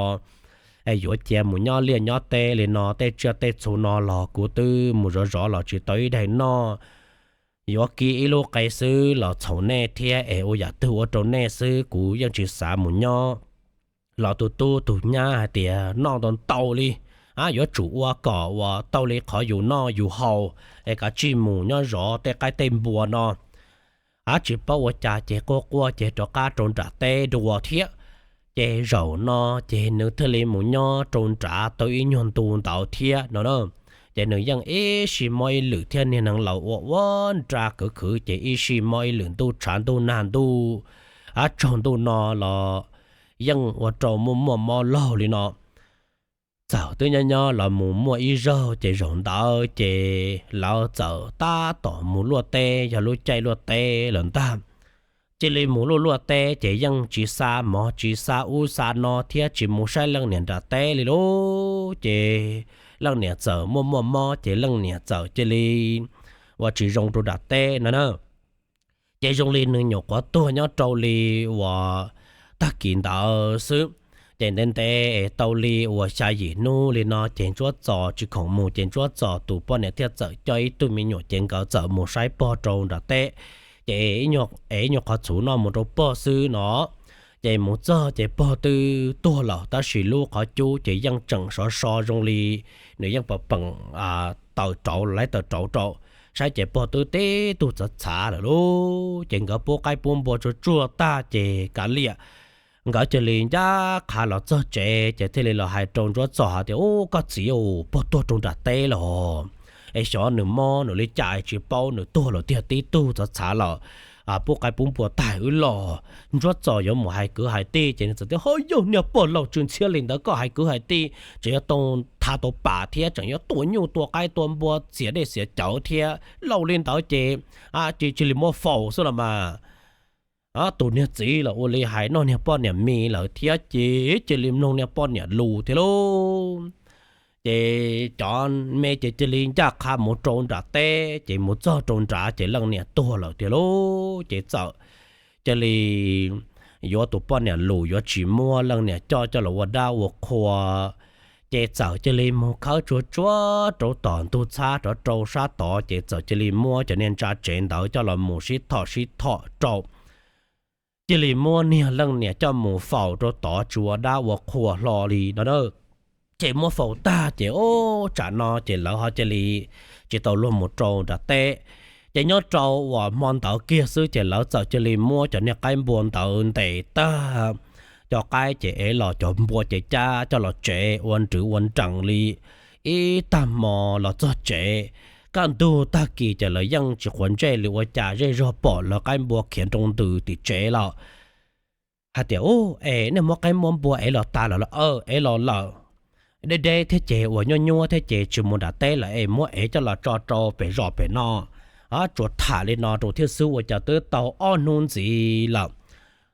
Es yuav cia mus nyob liaj nyob teb li no, tej tsiaj tej txhu no los kuv twb mus zov zov los tsis tau ib daim noj. Yuav kib ib lub qe xwb los txhaum nej thiab, es ua yam twg ua rau nej xwb, kuv yeej tsis xav mus nyob. Los tus tub tus nyab hais tias, Noj ntau ntau li, yuav tsum ua kom uas tau li qhov yus noj yus haus, es kav tsij mus nyob zov tej qaib tej npua no. Ab, tsis paub ua cas ces quaj quaj ces rov qab rau nram teb dua thiab. Ces zaum no ces nws thiaj li mus nyob rau nrad tau ib nyuag ntu ntawd thiab no na. Ces nws yeej ib sij mob ib lwm thiab, niag neeg laus ua ua nra kwv khwv ces ib sij mob ib lwm, ntuj tshav ntuj nag ntuj, ab, tsaus ntuj no los yeej ua rau muaj muaj mob laug li no. Txawm twb nyob nyob los mus muaj ib zaug ces zaum ntawd ces lawv txawm tab tom mus luaj teb, yog lub caij luaj teb lawm ntag. Cia li mus luaj luaj teb ces yeej tsis xa mov tsis xa ub xa no thiab tsis mus saib leej niam nram teb li lauj. Ces leej niam txawm muaj muaj mob ces leej niam txawm cia li ua tsis zoo rau nram teb no na. Ces zoo li nws nyuam qhuav tuag nyob rau li uas tag kis ntawd xwb. Ces ntev ntev tau li uas xya yim hnub li no ces Ntsuab Txos tsis khoom mus ces Ntsuab Txos tus poj niam thiaj txawm coj ib tug me nyuam ces nkawd txawm mus saib pog rau nram teb. Ces es ib nyuag qhov txhuv noj mus rau pog xwb no. Ces mus txog ces pog twb tuag lawm tab sis lub qhov cub ces yeej tseem sov so zoo li nws yeej pom peem taws rauv, lawv taws rauv rau. Saib ces pog twb tib tug txhav txhav lawm lauj. Ces nkawd pub qaib pub npua tsuag tsuag tag ces kav liam, nkawd cia li ncaj qha los txog tsev ces thiaj li los hais rau Ntsuab Txos hais tias, Ub, koj txiv, pog tuag rau nram teb lawm, es xyov nws mob nws li cas tsis paub, nws tuag lawm tiag, tib tug txhav txhav lawm. Pub qaib pub npua tag wb los. Ntsuab Txos yuav mus hais kwv hais tij ces nws txawm tias, Ho yog niag pog laus tsw ntxhiab li ntawd koj hais kwv hais tij tseem yuav tau tha tau pam thiab tseem yuav tua nyuj tua qaib tua npua txiav dej txiav cawv thiab, laus li ntawd ces cia li muab faus xwb los mas. Tus niag txiv los ua li hais noj niag poj niam mis lawm thiab ces cia li mloog niag poj niam lus thiab lauj. Ces cov me ces cia li ncaj qha mus rau nram teb ces mus txog rau nrad ces leej niam tuag lawm tiag lauj. Ces txawm cia li yuav tus poj niam lus yuav tsis muab leej niam coj coj los ua dab ua qhua. Ces txawm cia li mus khawb tsuag tsuag rau tom ntug txhab rov rau sab tod ces txawm cia li muab cov niag ntsa tsev ntawd coj los mus sib thom sib thom rau. Cia li muab niag leej niam coj mus faus rau tod tsis ua dab ua qhua hlo li no na. Ces muab faus tag ces ub tsam no ces lawv ho cia li tsis tau luag mus rau nram teb. Ces nyob rau uas hmo ntawd kiag xwb ces lawv txawm cia li muab cov niag qaib npua ntawd ntes tag, cov qaib ces ev los, cov npua ces cab coj los tsev ua nrwv ua nrees li ib tag hmo los txog tsev. Kaj ntug tag kis ces lawv yeej tsis quav ntsej li ua cas zej zog pom lawv qaib npua khiav nroo ntws tim tsev lawm. Hais tias, Ub, es nej muab qaib muab npua ev los tas lawm los? Ev los lawm. Deb deb thiab ces uas nyuaj nyuaj thiab ces tsis mus nram teb lawm es muab ev coj los tso rau pem zos pem no. Tsuas tham li no rau thiab xwb ua cas twb tau ob hnub ntxiv lawm.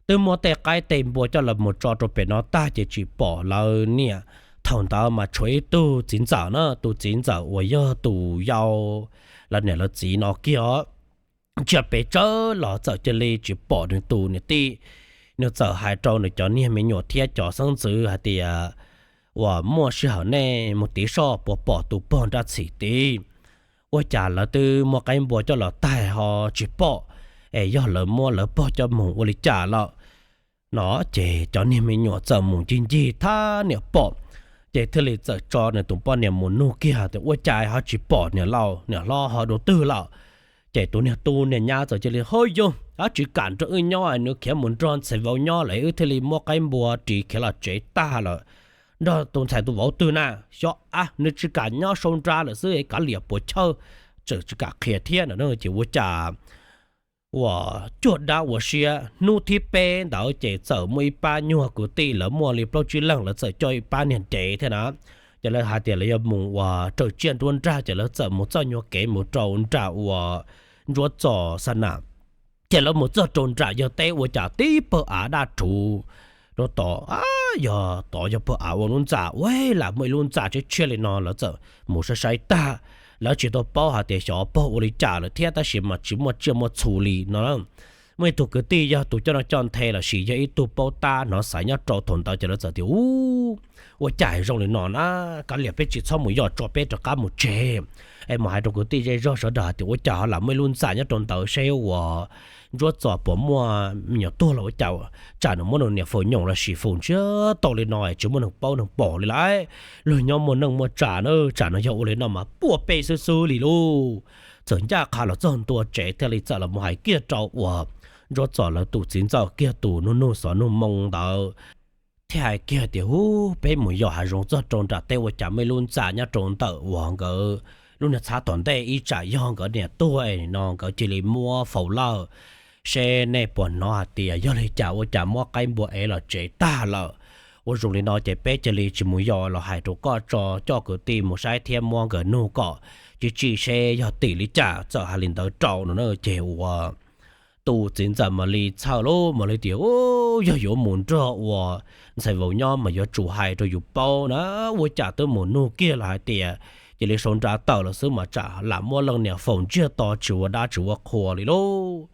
Twb muab tej qaib tej npua coj los mus tso rau pem no tag ces tsis pom lawv niam. Thaum ntawd mas tshuav ib tug txiv ntxawm na, tus txiv ntxawm uas yog tus yau lawv niam lawv txiv no kiag os. Ntsia pes tsawv los txawm cia li tsis pom nws tus niam tij. Nws txawm hais rau nws cov niag me nyuam thiab cov xeeb ntxwv hais tias, Uas muaj sij hawm nej mus tiv soj puas pom tus pog nraj txhim tid? Ua cas lawv twb muab qaib npua coj los taig ho tsis pom, es yog lawv muab lawv pog coj mus ua li cas lawm? No ces cov niag me nyuam txawm mus ncig ncig thab niam pom, ces thiaj li txawm tso nws tus poj niam mus nug kiag tias, Ua cas ho tsis pom niam laus niam hlob ho dua twg lawm? Ces tus niag tub niag nyab txawm cia li, Hov yog, ab, tsis kam nrog wb nyob, nws khiav mus nrog ntxhais vauv nyob lawm, wb thiaj li muab qaib npua ris khiav los tsev tag lawm. Nrog tus ntxhais tus vauv twg na, xyov, ab, nws tsis kam nyob, sau nra lawm xwb, kav liam puas chawj, txawm tsis kam qhia thiab no. Ces ua cas uas cuag dab ua siab, hnub thib peb ntawd ces txawm muaj ib pab nyuag kwv tij, lawv muaj li plaub tsib leeg, lawv txawm coj ib pab niag dev thiab na. Ces lawv hais tias lawv yuav mus uas raws tsiaj nruab nrag, ces lawv txawm mus txoj nyuag kev mus rau nram uas Ntsuab Txos xa na. Ces lawv mus txog rau nram yawg teb ua cas tib pawg av daj rhuv rau tod, yog tod yog pawg av ua lub ntxa, ua lam muaj ib lub ntxa tshiab tshiab li no, lawv txawm mus saib saib tag, lawv tsis tau paub hais tias xyov pog ua li cas lawm thiab, tab sis mas tsis muaj tsiaj muaj txhu li no. Muaj ib tug kwv tij yog tus coj noj coj nthe los sis yog ib tug paub tab hnov xaiv nyob rau thaum ntawd, ces lawv txawm tias, Ub, ua cas zoo li no na, kav liam peb tsis txhob mus yos tso, peb rov qab mus tsev es mus hais rau kwv tij zej zog sawv daws hais tias ua cas ho lam muaj ib lub ntxa nyob rau ntawd, seb uas Ntsuab Txos puas muaj me nyuam tuag los ua cas, tsam nws muab nws niam faus nyoos los sis faus ntsiag to li no tsis muaj neeg paub neeg pom li lawm. Luag nyob muaj neej muaj tsav na, tsam no yog ua li no mas puaj peb xwb xwb li lauj. Txawm ncaj qha los txog ntua tsev thiaj li txawm los mus hais kiag rau uas Ntsuab Txos lawv tus txiv ntxawm kiag tus nug nug xov nug moo ntawd, thiaj hais kiag tias, Ub, peb mus yos hav zoov txog rau nram teb ua cas muaj ib lub ntxa nyob rau ntawm uas nkawd lub niag txhab tom ntej, ib tsam yog nkawd niam tuag no nkawd cia li muab faus lawm, seb nej puas hnov hais tias yog li cas ua cas muab qaib npua ev los tsev tag lawm. Ua zoo li no ces peb cia li tsis mus yos los hais rau koj tso, coj kwv tij mus saib thiab muab nkawd nug kom tsis tsim seb yog tim li cas, txawm hais li ntawd rau no na. Ces uas tus txiv ntxawm mam li txhawj lub mam li tias, Yog yuav mus nrog uas ntxhais vauv nyob mas yuav tsum hais rau yus paub na, ua cas twb mus nug kiag los hais tias cia li sau nra tawm los xwb mas tsam lam muab leej niam faus ntsiag to tsis ua dab tsis ua qhua li lauj.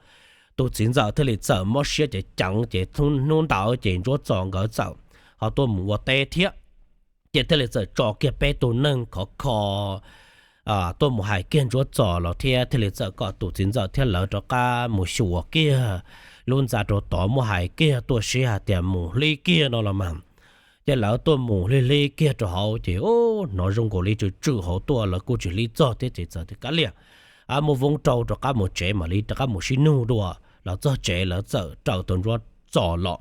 Tus txiv ntxawm thiaj li txawm mob siab ceev ceev, ces hnub ntawd ces Ntsuab Txos nkawd txawm ho tuaj mus ua teb thiab. Ces thiaj li txawm tso kiag peb tug neeg khov kho tuaj mus hais kiag Ntsuab Txos los thiab thiaj li txawm kom tus txiv ntxawm thiab lawv rov qab mus xyuas kiag lub ntxa rau tod, muab hais kiag tuaj sib hais tias mus hlib kiag no los mas. Ces lawv tuaj mus hlib hlib kiag rau hauv ces hnov zoo nkaus li tsw tsw hauv tuaj, lawv kuj tsis hlib txog thiab ces txawm tias, Kav liam, muab voob rau rov qab mus tsev mam li rov qab mus sib nug dua. Los txog tsev lawv txawm raws tus Ntsuab Txos los.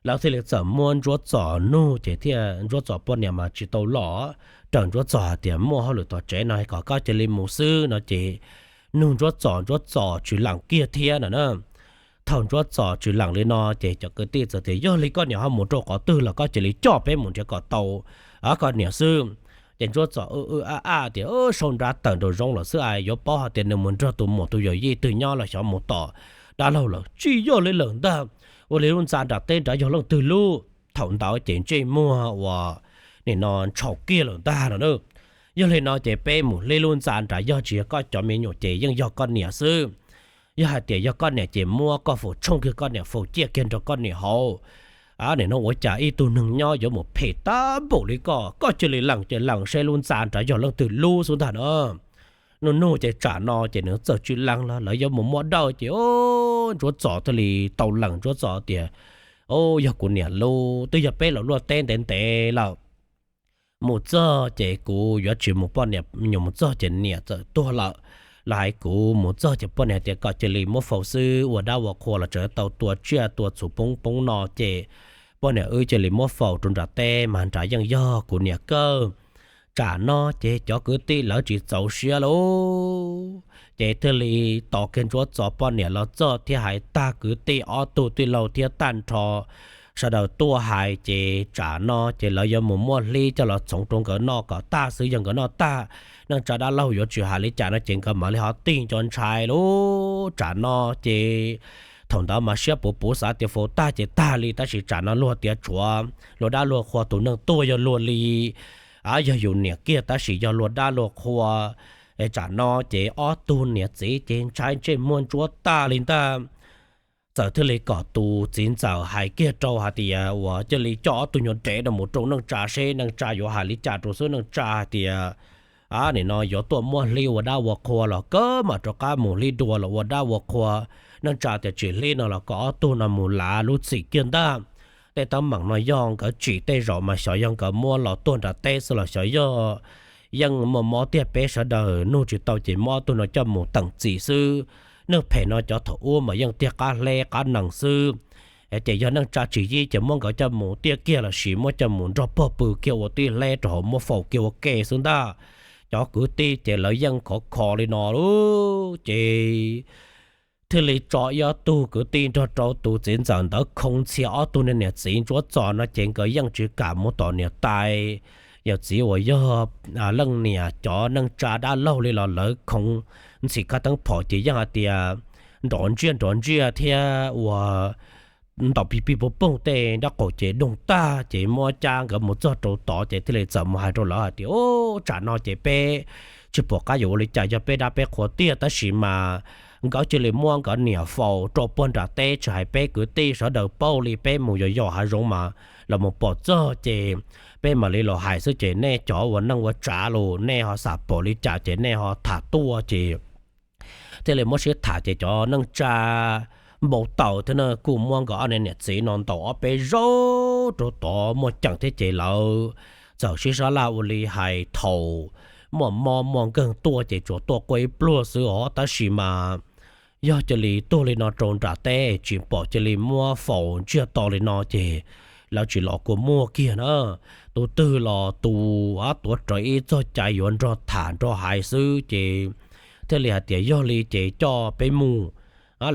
Lawv thiaj li txawm muab Ntsuab Txos nug ces thiaj, Ntsuab Txos poj niam mas tsis tau los, raws Ntsuab Txos hais tias muaj hauj lwm tom tsev no kom koj cia li mus xwb no ces nug Ntsuab Txos, Ntsuab Txos tsis lees kiag thiab no na. Thaum Ntsuab Txos tsis lees li no ces cov kwv tij txawm tias, Yog li koj niam ho mus rau qhov twg los koj cia li coj peb mus nrhiav kom tau koj niam xwb. Ces Ntsuab Txos wb wb ab ab tias, Sau nra tawm nraum zoov los xwb, yuav paub hais tias nws mus nrog tus muam tus yawm yij twg nyob los xyov mus tom dab laug lawm, tsis yog li lawm ntag. Ua li lub ntxa nram teb nrad yog leej twg lub? Thaum ntawd ces ntsej muag uas nim no ntshau kiag lawm ntag no na. Yog li no ces peb mus hlib lub ntxa nrad, yog tsis yog koj cov me nyuam ces yeej yog koj niam xwb. Yog hais tias yog koj niam ces muab koj faus tshooj kiag koj niam, faus ciaj kiag nrog koj niam hauv. Nim no ua cas ib tug neeg nyob yuav mus phem tag npaum li koj, koj cia li lees ces lees seb lub ntxa nrad yog leej twg lub xwb ntag no. Nug nug ces tsam no ces nws txawm tsis lees los lawv yuav mus muab dawj ces Ntsuab Txos thiaj li tau lees. Ntsuab Txos tias, Yog kuv niam lub, twb yog peb los luaj teb ntev ntev lawm, mus txog ces kuv yuav tsis mus, poj niam me nyuam mus txog ces niam txawm tuag lawm. Los hais kuv mus txog ces poj niam tias kom cia li muab faus xwb, ua dab ua qhua los tseem tau tua tsiaj tua txhu poob poob no ces poj niam wb cia li muab faus rau nram teb mas nrad yeej yog kuv niam kawg. Tsam no ces cov kwv tij lawv tsis txaus siab lauj, ces thiaj li tos kiag Ntsuab Txos poj niam los txog thiab hais tag kwv tij ob tug tij laug thiab tag nrho sawv daws tuaj hais ces tsam no ces lawv yuav mus muab hlib coj los txhoov rau nkawd noj kom tag xwb. Yog nkawd noj tag, neej tsa dab laug yuav tsis hais li cas no ces nkawd mam li ho tig nco ntshai lauj. Tsam no ces thaum ntawd mas siab puv puv xav tias faus tag ces tag li, tab sis tsam no luag tias tshuav luag dab luag qhua, tus neeg tuag yog luag li, yog yus niam kiag tab sis yog luag dab luag qhua. Tsam no ces ob tug niam txiv ces ntshai ntsej muag ntsuab tag li ntag. Txawm thiaj li kom tus txiv ntxawm hais kiag rau hais tias uas cia li coj ob tug nyuag dev no mus rau neej tsa seb neej tsa yuav hais li cas rau xwb. Neej tsa hais tias nim no yuav tuaj muab hlib ua dab ua qhua los kawg mam rov qab mus hlib dua los ua dab ua qhua. Neej tsa tias tsis hlib no los kom ob tug no mus lav lub txim kiag ntag. Tej teeb meem no yog nkawd tsim tej zaum mas xyov yog nkawd muab los tuag nram teb xwb los xyov yog yeej muaj mob tiag, peb sawv daws nug tsis tau ces muab ob tug no coj mus teem txim xwb. Neeg phem no cov thaum ub mas yeej tiag qab hleb qab nees xwb. Ces yog neej tsa tsis yig ces muab nkawd coj mus tiaj kiag lossis muab coj mus nrog pog pw kiag ua tib hleb rau hauv, muab faus kiag ua ke xwb ntag. Cov kwv tij ces lawv yeej khov kho li no lawm ces thiaj li tso ib ob tug kwv tij nrog rau tus txiv ntxawm ntawd khoo ntxhia ob tug niag niam txiv ntsuab txos no ces nkawd yeej tsis kam mus tom niam tais yawm txiv uas yog leej niam cov neej tsa dab laug li los lawv khoo ntxhia khab teeb phom ces yeej hais tias nrov ntsiaj nrov ntsiaj thiab ua ntaus pig pig pug poog tej nraub qaum ces doog tag ces muab cab nkawd mus txog rau tod ces thiaj li txawm mus hais rau lawv hais tias, Ub, tsam no ces peb tsis pom qab yuav ua li cas, yog peb dab peb qhua tiag, tab sis mas nkawd cia li muab nkawd niam faus rau puag nram teb, tsis hais peb kwv tij sawv daws paub li, peb mus yos yos hav zoov mas los mus pom txog ces peb mam li los hais xwb ces nej cov ua neej ua tsav los nej ho xav pom li cas ces nej ho tham tuaj ces thiaj li muab sib tham ces cov neej tsa npau taws thiab na kuj muab nkawd ob niag niam txiv no ntaus ob peb zaug rau tod muaj ceem thiab ces lawv txawm sib sab laj ua li hais thaum muaj mob muaj nkeeg tuaj ces tsuas tuaj quaj ib pliag xwb os, tab sis mas yog cia li tuag li no rau nram teb tsis pom cia li muab faus ntsiag to li no ces lawv tsis los kua muag kiag na. Tus twg los tus tuav rawv ib txoj cai yuav nrog tham nrog hais xwb ces thiaj li hais tias yog li ces coj peb mus.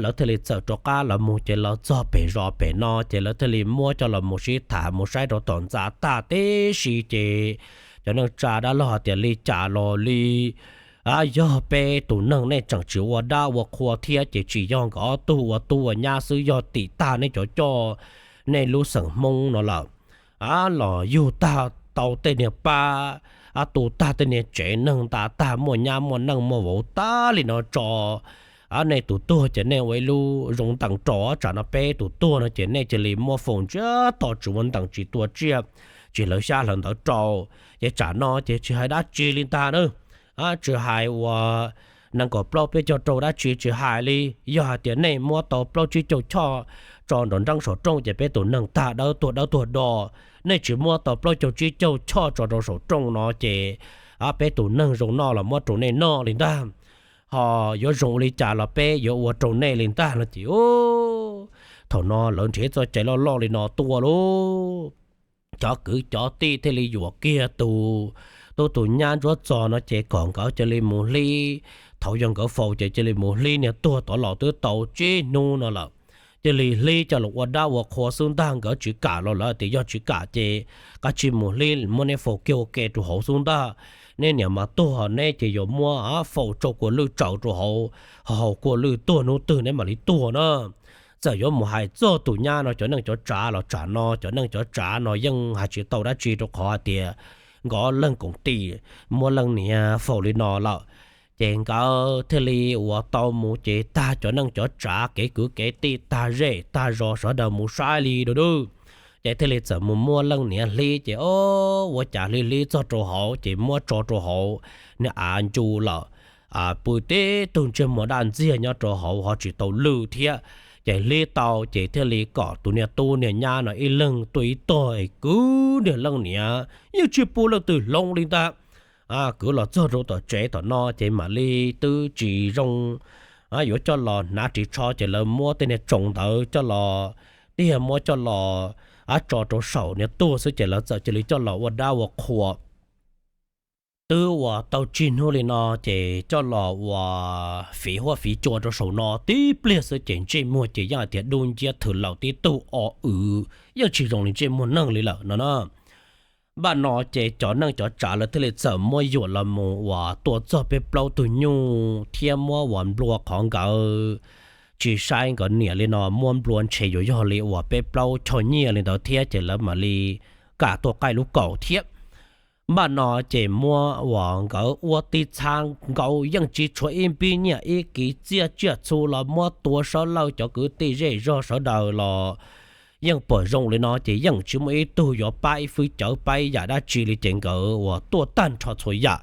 Lawv thiaj li txawm rov qab lawv mus ces lawv txog pem zos pem no ces lawv thiaj li muab coj los mus sib tham mus saib rau tom ntxa tag tib si ces cov neej tsa dab laug hais tias li cas los li yog peb tus neeg nej tseem tsis ua dab ua qhua thiab ces tsis yog nkawd ob tug ua tub ua nyab xwb, yog tim tag nej cov coj nej lub xeem Hmoob no lawm. Los yug tag tau tej niag pab, tu tag tej niag tsev neeg nta tag muaj nyab muaj neej muaj vauv tag li no tso, nej tus tuag ces nej ua ib lub zoo ntees rau, tsam no peb tus tuag no ces nej cia li muab faus ntsiag to tsis ua ntees tsis tua tsiaj tsis hlawv xyab hlawv ntawv rau. Ces tsam no ces tsis hais dab tsi li ntag na, tsis hais uas nees nkaum plaub peb caug rau dab tsi tsis hais li, yog hais tias nej muab tau plaub tsib caug choj tso nrov nreeb saum rooj ces peb tus neeg tag dawb tuag dawb tuag do. Nej tsis muab tau plaub caug tsib caug choj tso rau saum rooj no ces peb tus neeg zoo noj los muab rau nej noj li ntag, ho yuav zoo ua li cas los peb yuav ua rau nej li ntag no ces thaum no lawv nrhiav txoj cai loj loj li no tuaj lauj. Cov kwv cov tij thiaj li yuam kiag tus tub tus nyab ntsuab txos no ces kom nkawd cia li mus hlib, thaum yog nkawd faus ces cia li mus hlib niag tuag tod los twb tau tsib hnub no lawm. Cia li hlib coj los ua dab ua qhua xwb ntag, nkawd tsis kam los lawv tias yog tsis kam ces kav tsij mus hlib, muab neb faus kiag ua ke rau hauv xwb ntag. Neb niam mas tuag neb ces yuav muab faus tsau kua lwj tsaws rau hauv, haus kua lwj tuag hnub twg neb mam li tuag na. Txawm yuav mus hais txog tus nyab no cov neej cov tsav los tsam no cov neej cov tsav no yeej hais tsis tau dab tsi rau qhov hais tias nkawd leej koom tis muab leej niam faus li no lawm. Ces nkawd thiaj li uas tau mus ces tag cov neej cov tsav kev kwv kev tij tag zej tag zos sawv daws mus saib li du du, ces thiaj li txawm mus muab leej niam hlib ces o, ua cas hlib hlib txog rau hauv ces muab tso rau hauv niag av ncu lawm. Pw tib tug ntsej muag daj ntxiag nyob rau hauv ho tsis tau lwj thiab. Ces hlib tau ces thiaj li kom tus niag tub niag nyab no ib leeg tuaj ib tog es kwv niag leej niam yeej tsis pub leej twg hloov li ntag. Kwv los txog rau tom tsev tom no ces mam li twb tsis zoo yuav coj los hnav ris tsho ces lawv muab tej niag tsoos ntawd coj los, tiag muab coj los tso rau saum niag tuag xwb ces lawv txawm cia li coj los ua dab ua qhua. Twb uas tau tsib hnub li no ces coj los uas fiv huab fiv cua rau saum no tib pliag xwb ces ntsej muag ces yeej hais tias dub nciab thwm laus tib tug o w, yeej tsis zoo li ntsej muag neeg li lawm no na. Npaj no ces cov neej cov tsav lawv thiaj li txawm muab yuam los mus uas tua txog peb plaub tug nyuj thiab muab uas nplua qhov nkawd tsis saib nkawd niam li no, muab nplua ntshe yuav yog li uas peb plaub choj nyiaj li ntawd thiab ces lawv mam li kam tuaj qaij lub kaus thiab. Npaj no ces muab uas nkawd ua tib txhab nkaus yeej tsis tshuav ib npib nyiaj ib kiv txiaj tsiaj txhu los muab tua sawv lawj cov kwv tij zej zog sawv daws los yeej pom zoo li no ces yeej tsis muaj ib tug yuav pab ib fwj cawv pab ib yam dab tsi li ces nkawd uas tuaj tag nrho txhua yam.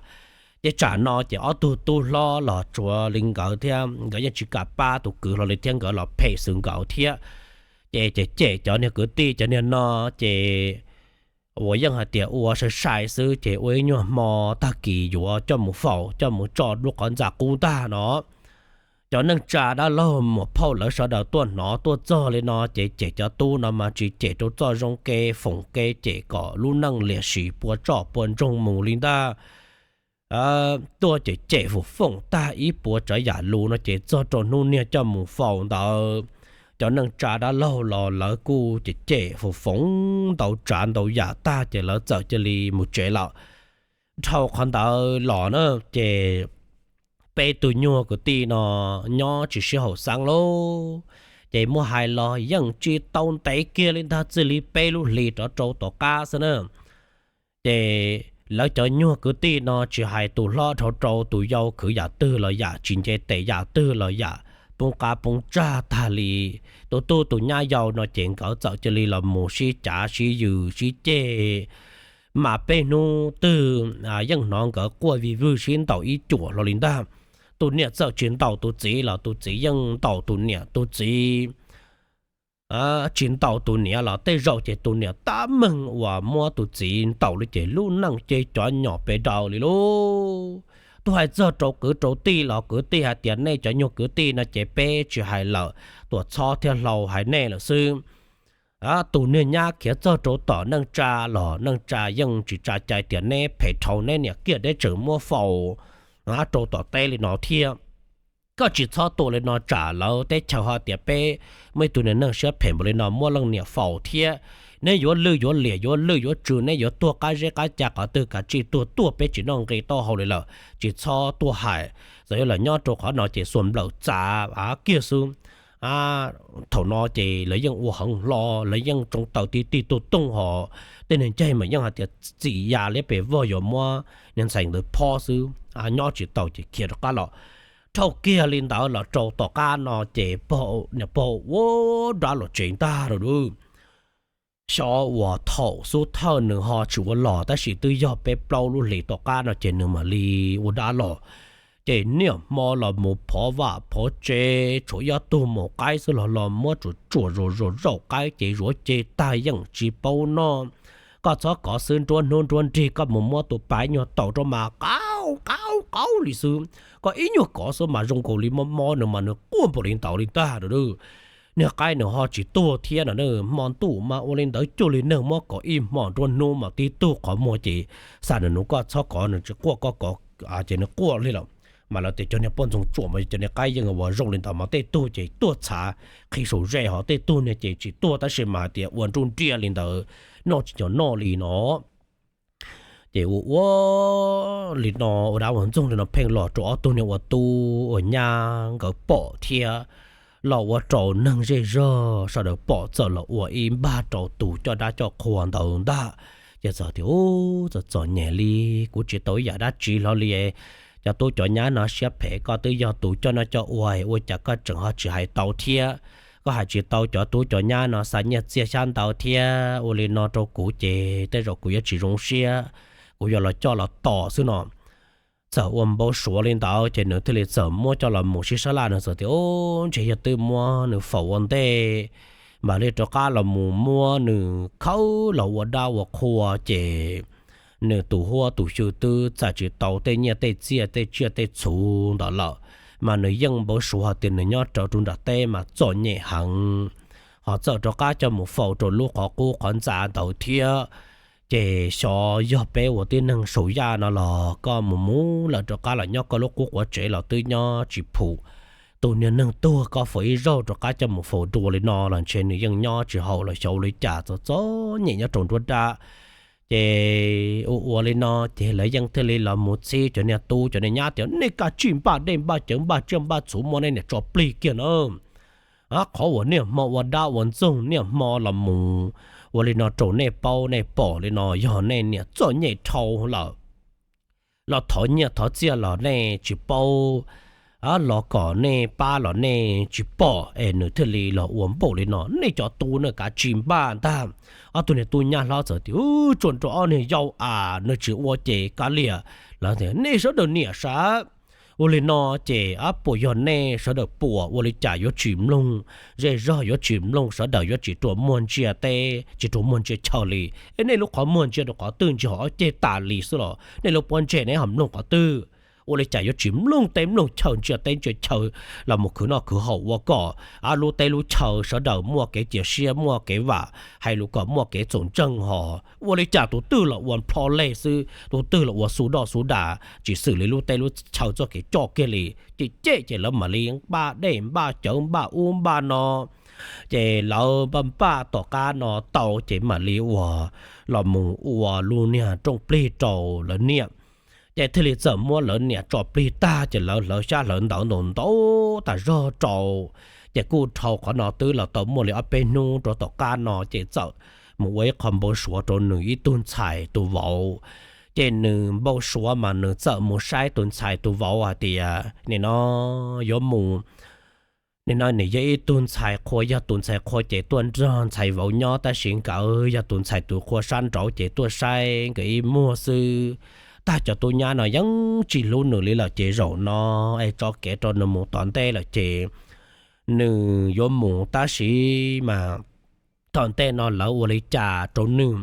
Ces tsam no ces ob tug tub hlob los tsuav li nkawd thiab nkawd yeej tsis kam pab tus kwv hlo li thiab nkawd los phem xwm nkawd thiab. Ces cem cem cov niag kwv tij cov niag no ces uas yeej hais tias ua sai sai xwb ces ua ib nyuag hmo tag kis yuav coj mus faus coj mus tso lub qhov ntxa qub ntag no. Cov neej tsa dab laug muam phauj lawv sawv daws tuaj hnov tuaj txog li no ces cem cov tub no mas tsis cem rau txoj zoo kev foom kev cem kom lub neej liam sim puas tsob puas ntsoog mus li ntag. Tuaj ces cem foom foom tag ib puas tsav yam lus no ces txog rau hnub niag coj mus faus ntawd, cov neej tsa dab laug los lawv kuj cem cem foom foom ntau tsav ntau yam tag ces lawv txawm cia li mus tsev lawm. Dhau qhov ntawd los na, ces peb tus nyuag kwv tij no nyob tsis sib haum xeeb lauj, ces muab hais los yeej tsis tau ntev kiag li ntag, txij li peb lub hlis rov rau tom qab xwb na. Ces lawv cov nyuag kwv tij no tsis hais tus hlob dhau rau tus yau khwv yam twg los yam tsis nce tes yam twg los yam poob qab poob tsag tag li. Tus tub tus nyab yau no ces nkawd txawm cia li los mus sib cav sib yws sib ceg, mas peb hnub twg yeej hnov nkawd quaj vij vwj sib ntaus ib cuam hlo li ntag. Tus niam txawm tsis ntaus tus txiv los tus txiv yeej ntaus tus niam, tus txiv tsis ntaus tus niam los tej zaum ces tus niam tab meeg uas muab tus txiv ntaus li ces lub neej ces cov nyom pes daws li lauj. Tuaj hais txog rau kwv rau tij los kwv tij hais tias nej cov nyuag kwv tij no ces peb tsis hais lawm, tuam txhob thiab hlau hais nej lawm xwb. Tus niag nyab khiav txog rau tom neej tsa los neej tsa yeej tsis tsa cai tias neb phem dhau neb niam kiag deb tseem muab faus rau tom teb li no thiab. Koj tsis txhob tuaj li no tsam lawv teb chaws ho tias peb muaj ib tug niag neeg siab phem npaum li no muab leej niam faus thiab. Neb yuav lwj yuav liam yuav lwj yuav tsw, neb yuav tuag qab zeb qab ca qhov twg kav tsij tuag tuaj, peb tsis noj nqi taub hau li lawm, tsis txhob tuaj hais. Txawm yuav los nyob rau qhov no ces xuas nplawm txav kiag xwb. Thaum no ces lawv yeej ua heev hlo, lawv yeej tsoo taw ti ti tuj tooj hos tej niag ncaig mas yeej hais tias txim ya liab pes vog yuav muab niag ntxhais ntawd phob xwb, nyob tsis tau ces khiav rov qab los. Dhau kiag li ntawd los rau tom qab no ces niam pog ua dab los tsev ntag lauj. Xyov uas thaum xub thawj nws ho tsis ua los tab sis twb yog peb plaub lub hlis tom qab no ces nws mam li ua dab los. Ces niaj hmo los mus phov vaj phov tsev, tshuav ob tug maum qaib xwb los los muab tsuam tsuam zuam zuam zaum qaib ces zuav ceg tag yeej tsis paub noj. Koj txhob kov xwb, nruab hnub nruab nrig koj mus muab tus pas ib nyuag taus rau mas qaub qaub qaub li xwb. Koj ib nyuag kov xwb mas zoo nkaus li mob mob nws mas nws quaj npaum li ntawd li ntag. Niag qaib nws ho tsis tuag thiab no, hmo ntuj mas ua li ntawd cuag li neeg muab kov ib hmo, nruab hnub mas tib tug qhov muag ces xa nws nus koj txhob kov nws tsis quaj, koj kov ces nws quaj li lawm. Mas lawv tias cov niag poj ntxoog tsuam mas cov niag qaib yeej ua zoo li ntawd mas tej tug ces tuag txhav qhi saum ze, ho tej tug niag ces tsis tuag tab sis mas hais tias ua nruj nriaj li ntawd, noj tsis nco noj li no. Ces ua ua li no ua dab ua ntxoog li no pheej los rau ob tug niag ua tub ua nyab nkawd pom thiab los ua rau neeg zej zog sawv daws pom txawm los ua ib npag rau tus coj dab coj qhua ntawd ntag. Ces txawm tias, Ub, txom txom nyem li, kuv tsis tau ib yam dab tsi hlo li. Cov tub cov nyab no siab phem, koj twb yog tus coj noj coj ua, ua cas koj tseem ho tsis hais tau thiab? Koj hais tsis tau cov tub cov nyab no xa nyiaj txiag xyab ntawv thiab ua li no rau kuv ces tej zaum kuv yuav tsis zoo siab, kuv yuav los coj los tom xwb no. Txawm ua npau suav li ntawd ces nws thiaj li txawm muab coj los mus sib sab laj, nws txawm tias, Ub, ntshe yog twb muab nws faus ua ntej, mam li rov qab los mus muab nws khawb los ua dab ua qhua ces nws tus huab tus xyw twb txais tsis tau tej nyiaj tej txiaj tej tsiaj tej txhu ntawd lawm, mas nws yeej npau suav hais tias nws nyob rawv rau nram teb mas txom nyem heev, ho txawm rov qab coj mus faus rau lub qhov qub qhov ntxa ntawd thiab. Ces xyov yog peb ua tib neeg saum yaj no los koj mus mus lawm rov qab los nyob koj lub qub quav tsev los twb nyob tsis phum. Tus niag neeg tuag koj faus ib zaug rov qab coj mus faus dua li no los ntshe nws yeej nyob tsis haum los xyov ua li cas, txom txom nyem nyob rau nruab dab. Ces ua ua li no ces lawv yeej thiaj li los mus txhib cov niag tub cov niag nyab tias, Nej kav tsij npaj dej npaj cawv npaj tsiaj npaj txhu muab nej niam tso plig kiag na. Qhov uas niaj hmo ua dab ua ntxoog niaj hmo los mus ua li no rau nej paub nej pom li no yog nej niam txom nyem dhau lawm. Los thov nyiaj thov txiaj los nej tsis paub, los kom nej pab los nej tsis pom es nws thiaj li los ua npaum li no. Nej cov tub na kav tsij npaj ntag. Ob tug niag tub nyab hlob txawm tias, Tsuas nrog ob niag yau as, nws tsis ua ces kav liam. Lawv tias, Nej sawv daws niam sav, Ua li no ces ab puas yog nej sawv daws puas ua li cas yuav tsis mloog, zej zog yuav tsis mloog, sawv daws yuav tsis rua muag ntsia teb, tsis rua muag ntsia chaw li. Es nej lub qhov muag ntsia rau qhov twg, ntsia hauv ob ceg tas li xwb los nej lub pob ntseg nej ho mloog qhov twg? Ua li cas yuav tsis mloog teb mloog chaw, ntsia teb ntsia chaw los mus khwv noj khwv haus ua kom ab lub teb lub chaw sawv daws muaj kev cia siab, muaj kev vam, hais lus kom muaj kev txaus ntseeg ho. Ua li cas tus twg los ua plho leg xwb, tus twg los ua xu doj xu das, tsis xws li lub teb lub chaw txoj kev coj kiag li. Ces cem ces lawv mam li npaj dej npaj cawv npaj ub npaj no. Ces lawv npaj npaj tom qab no tau ces mam li ua, los mus ua lub niag rooj plig rau lawv niam. Ces thiaj li txawm muab lawv niam tso plig tag ces lawv hlawv xyab hlawv ntawv ntau ntau tas zog rau. Ces kuj dhau qhov no twb los tau muaj li ob peb hnub rau tom qab no ces txawm mus ua ib qho npau suav rau nws ib tug ntxhais tus vauv. Ces nws npau suav mas nws txawm mus saib tus ntxhais tus vauv hais tias nim no yuav mus, nim no nws yog ib tug ntxhais qhua, yog tus ntxhais qhua ces tuaj nrog ntxhais vauv nyob, tab sis nkawd yog tus ntxhais tus qhua sab nraud ces tuaj saib nkawd ib muag xwb. Tag cov tub nyab no yeej tsis hlub nws li lawm ces zaum no es tso kev rau nws mus tom ntej lawm ces nws yuav mus tab sis mas tom ntej no lawv ua li cas rau nws,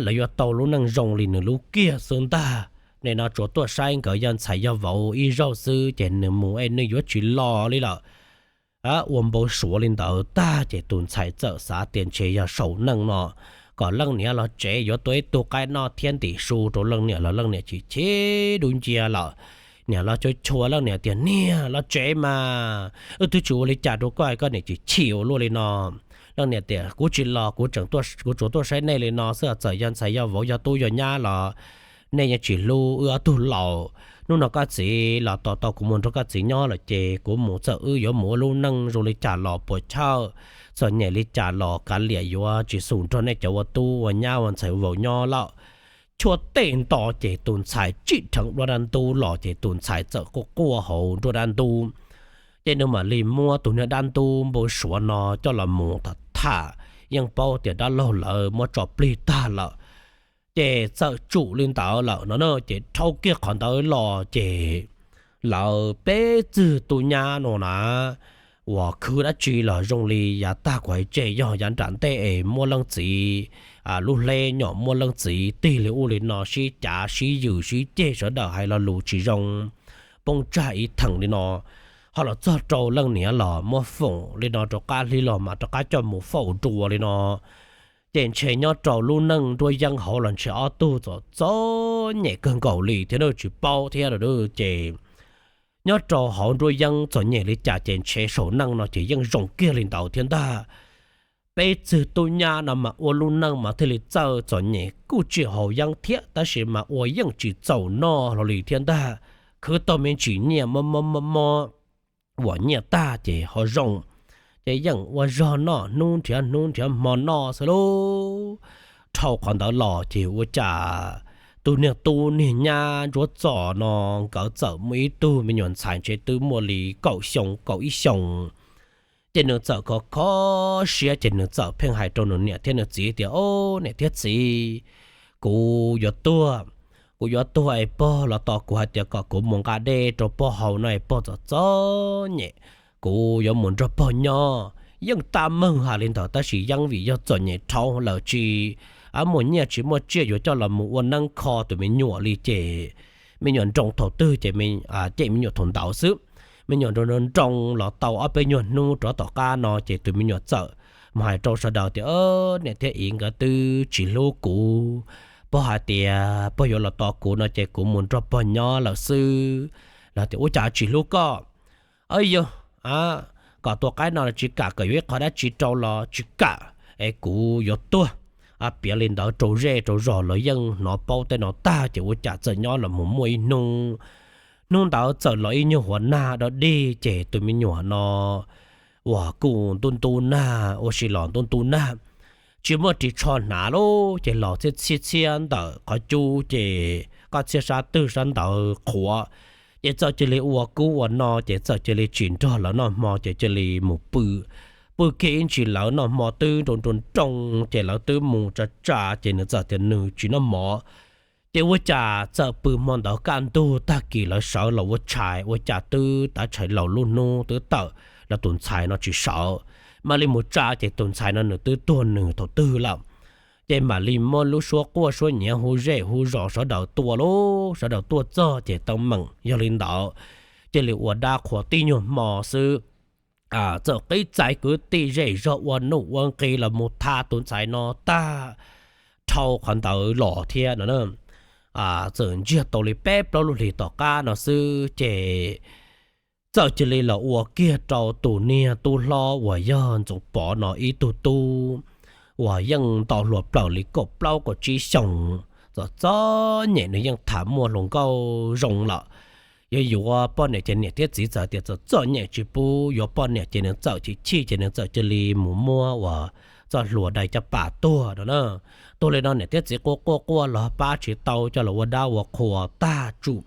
lawv yuav tau lub neej zoo li nws lub kiag xwb ntag. Nim no tsuas tuaj saib nkawd yog ntxhais yog vauv ib zaug xwb ces nws mus es nws yuav tsis los li lawm. Ua npau suav li ntawd tag ces tus ntxhais txawm xav tias ntshe yog saum neej no kom leej niam los tsev yuav tua ib tug qaib noj thiab ntim su rau leej niam los leej niam chim chim dub ncia lawm. Niam los chua chua leej niam tias niam los tsev mas, wb twb tsis ua li cas rau koj, koj niam chim chim ua luaj li no. Leej niam tias kuv tsis los, kuv tseem, kuv tsuas tuaj saib nej li no xwb, txawm yog ntxhais yog vauv yog tub yog nyab los nej yeej tsis hlub wb ob tug laus. Hnub no koj txiv los tos tau kuv mus nrog koj txiv nyob lawm ces kuv mus, txawm wb yuav mus ua lub neej zoo li cas los puas chawj, txom nyem li cas los kav liam yuav tsis xum nrog nej cov ua tub ua nyab ua ntxhais ua vauv nyob lawm. Tshuab tej nto ces tus ntxhais tsim dheev nruab dab ntub los ces tus ntxhais txawm quaj quaj hauv nruab dab ntub. Ces nws mam li muab tus niag dab ntub npau suav no coj los mus tham, yeej paub tias dab laug lawv muab tso plig tag lawm. Ces txawm tsum li ntawd lawm no ces dhau kiag qhov ntawd los ces lawv peb txwg tub nyab no na uas khwv dab tsi los zoo li yav tag kuv hais tseg, yog yav nram ntej es muaj leej txiv lub hleb nyom muaj leej txiv tig li ub li no sib cav sib yws sib ceg, sawv daws hais lo lus tsis zoo, poob tsag ib theem li no. Ho los txog rau leej niam los muab foom li no rau qab hli los mas rov qab coj mus faus dua li no. Ces ntshe nyob rau lub neej nruab yeeb hauv los ntshe ob tug txom txom nyem kawg nkaus li thiab, tsis paub thiab lawm ces nyob rau hauv nruab yeeb txom nyem li cas ces ntshe saum neej no ces yeej zoo kiag li ntawd thiab ntag. Peb txwg tub nyab no mas ua lub neej mas thiaj li txawj txom nyem kuj tsis haus yeeb thiab, tab sis mas ua yeej tsis txaus noj hlo li thiab ntag. Khwv tau me ntsis nyiaj mob mob mob mob, uas nyiaj tag ces ho zoo, ces yeej ua zog noj hnub nrhiav hnub nrhiav hmo noj xwb lauj. Dhau qhov ntawd los ces ua cas tus niag tub niag nyab ntsuab txom no nkawd txawm muaj ib tug me nyuam ntxhais ntshe twb muaj li kaum xyoo kaum ib xyoos. Ces nws txawm khov kho siab ces nws txawm pheej hais rau nws niam thiab nws txiv tias, Au, niam thiab txiv, kuv yuav tuag, kuv yuav tuag es pog los tos kuv hais tias kom kuv mus nqa dej rau pog haus no es pog txom txom nyem, kuv yuav mus nrog pog nyob. Yeej tab meeg hais li ntawd tab sis yeej vim yog txom nyem dhau lawm tsis muaj nyiaj tsis muaj tsiaj yuav coj los mus ua neeb kho tus me nyuam li ces me nyuam nroo thaum twg ces cem me nyuam thaum ntawd xwb. Me nyuam nroo nroo los tau ob peb nyuag hnub rov tom qab no ces tus me nyuam txawm mus hais rau sawv daws tias, Niam thiab txiv nkawd twb tsis hlub kuv, pog hais tias pog yuav los tos kuv no ces kuv mus nrog pog nyob lawm xwb. Los tias, Ua cas tsis hlub koj? Yog kom tua qaib no los tsis kam, kom yuav ib qho dab tsi rau los tsis kam, es kuv yuav tuag. Piav li ntawd rau zej rau zog los yeej hnov paub tej no tag ces ua cas txawm nyob los mus muaj ib hnub, hnub ntawd txawm los ib nyuag huav nag dog dig ces tus me nyuam no uas kuj ntub ntub nag, ua si los ntub ntub nag, tsis muaj ris tsho hnav lauj, ces los txhiab txhiab txhiab ntawm qhov cub ces koj txhiab sab twg sab ntawd qhuav, ces txawm cia li ua kub ua no ces txawm cia li tsis nrog lawv noj hmo ces cia li mus pw. Pw kiag ib ntsis lawv noj hmo twb nroo nroo nroo ces lawv twb mus tsa tsa ces nws txawm tias nws tsis noj mov, Ces ua cas txawm pw hmo ntawd kaj ntug tag kis lawv sawv los ua tshais, ua cas twb tav tshais laus lub hnub twb tawm los tus ntxhais no tsis sawv, mam li mus tsa ces tus ntxhais no nws twb tuag nws thaum twg lawm. Ces mam li muab lub suab quaj suab nyiav hu zej hu zos sawv daws tuaj lauj, sawv daws tuaj txog ces tau meem yog li ntawd, cia li ua dab qhuas tib nyuag hmo xwb, txawm qib txais kwv tij zej zog ua nuj ua nqi los mus tha tus ntxhais no tag, dhau qhov ntawd los thiab no. Txawm ntsiag tau li peb plaub lub hlis tom qab no xwb ces txawm cia li los ua kiag rau tus niag tub hlob uas yog Ntxoov Pov no ib tug tub uas yeej ntau hluas plaws li kaum plaub kaum tsib xyoos, txom txom nyem nws yeej tham muaj hluas nkauj zoo lawm. Yuav yuav poj niam ces niam thiab txiv txawm tias txom txom nyem tsis pub yuav poj niam ces nws txawm chim chim ces nws txawm cia li mus muab uas txoj hlua dai caj pas tuag no na. Tuag li no niam thiab txiv quaj quaj quaj los pab tsis tau, coj los ua dab ua qhuas tag tsum.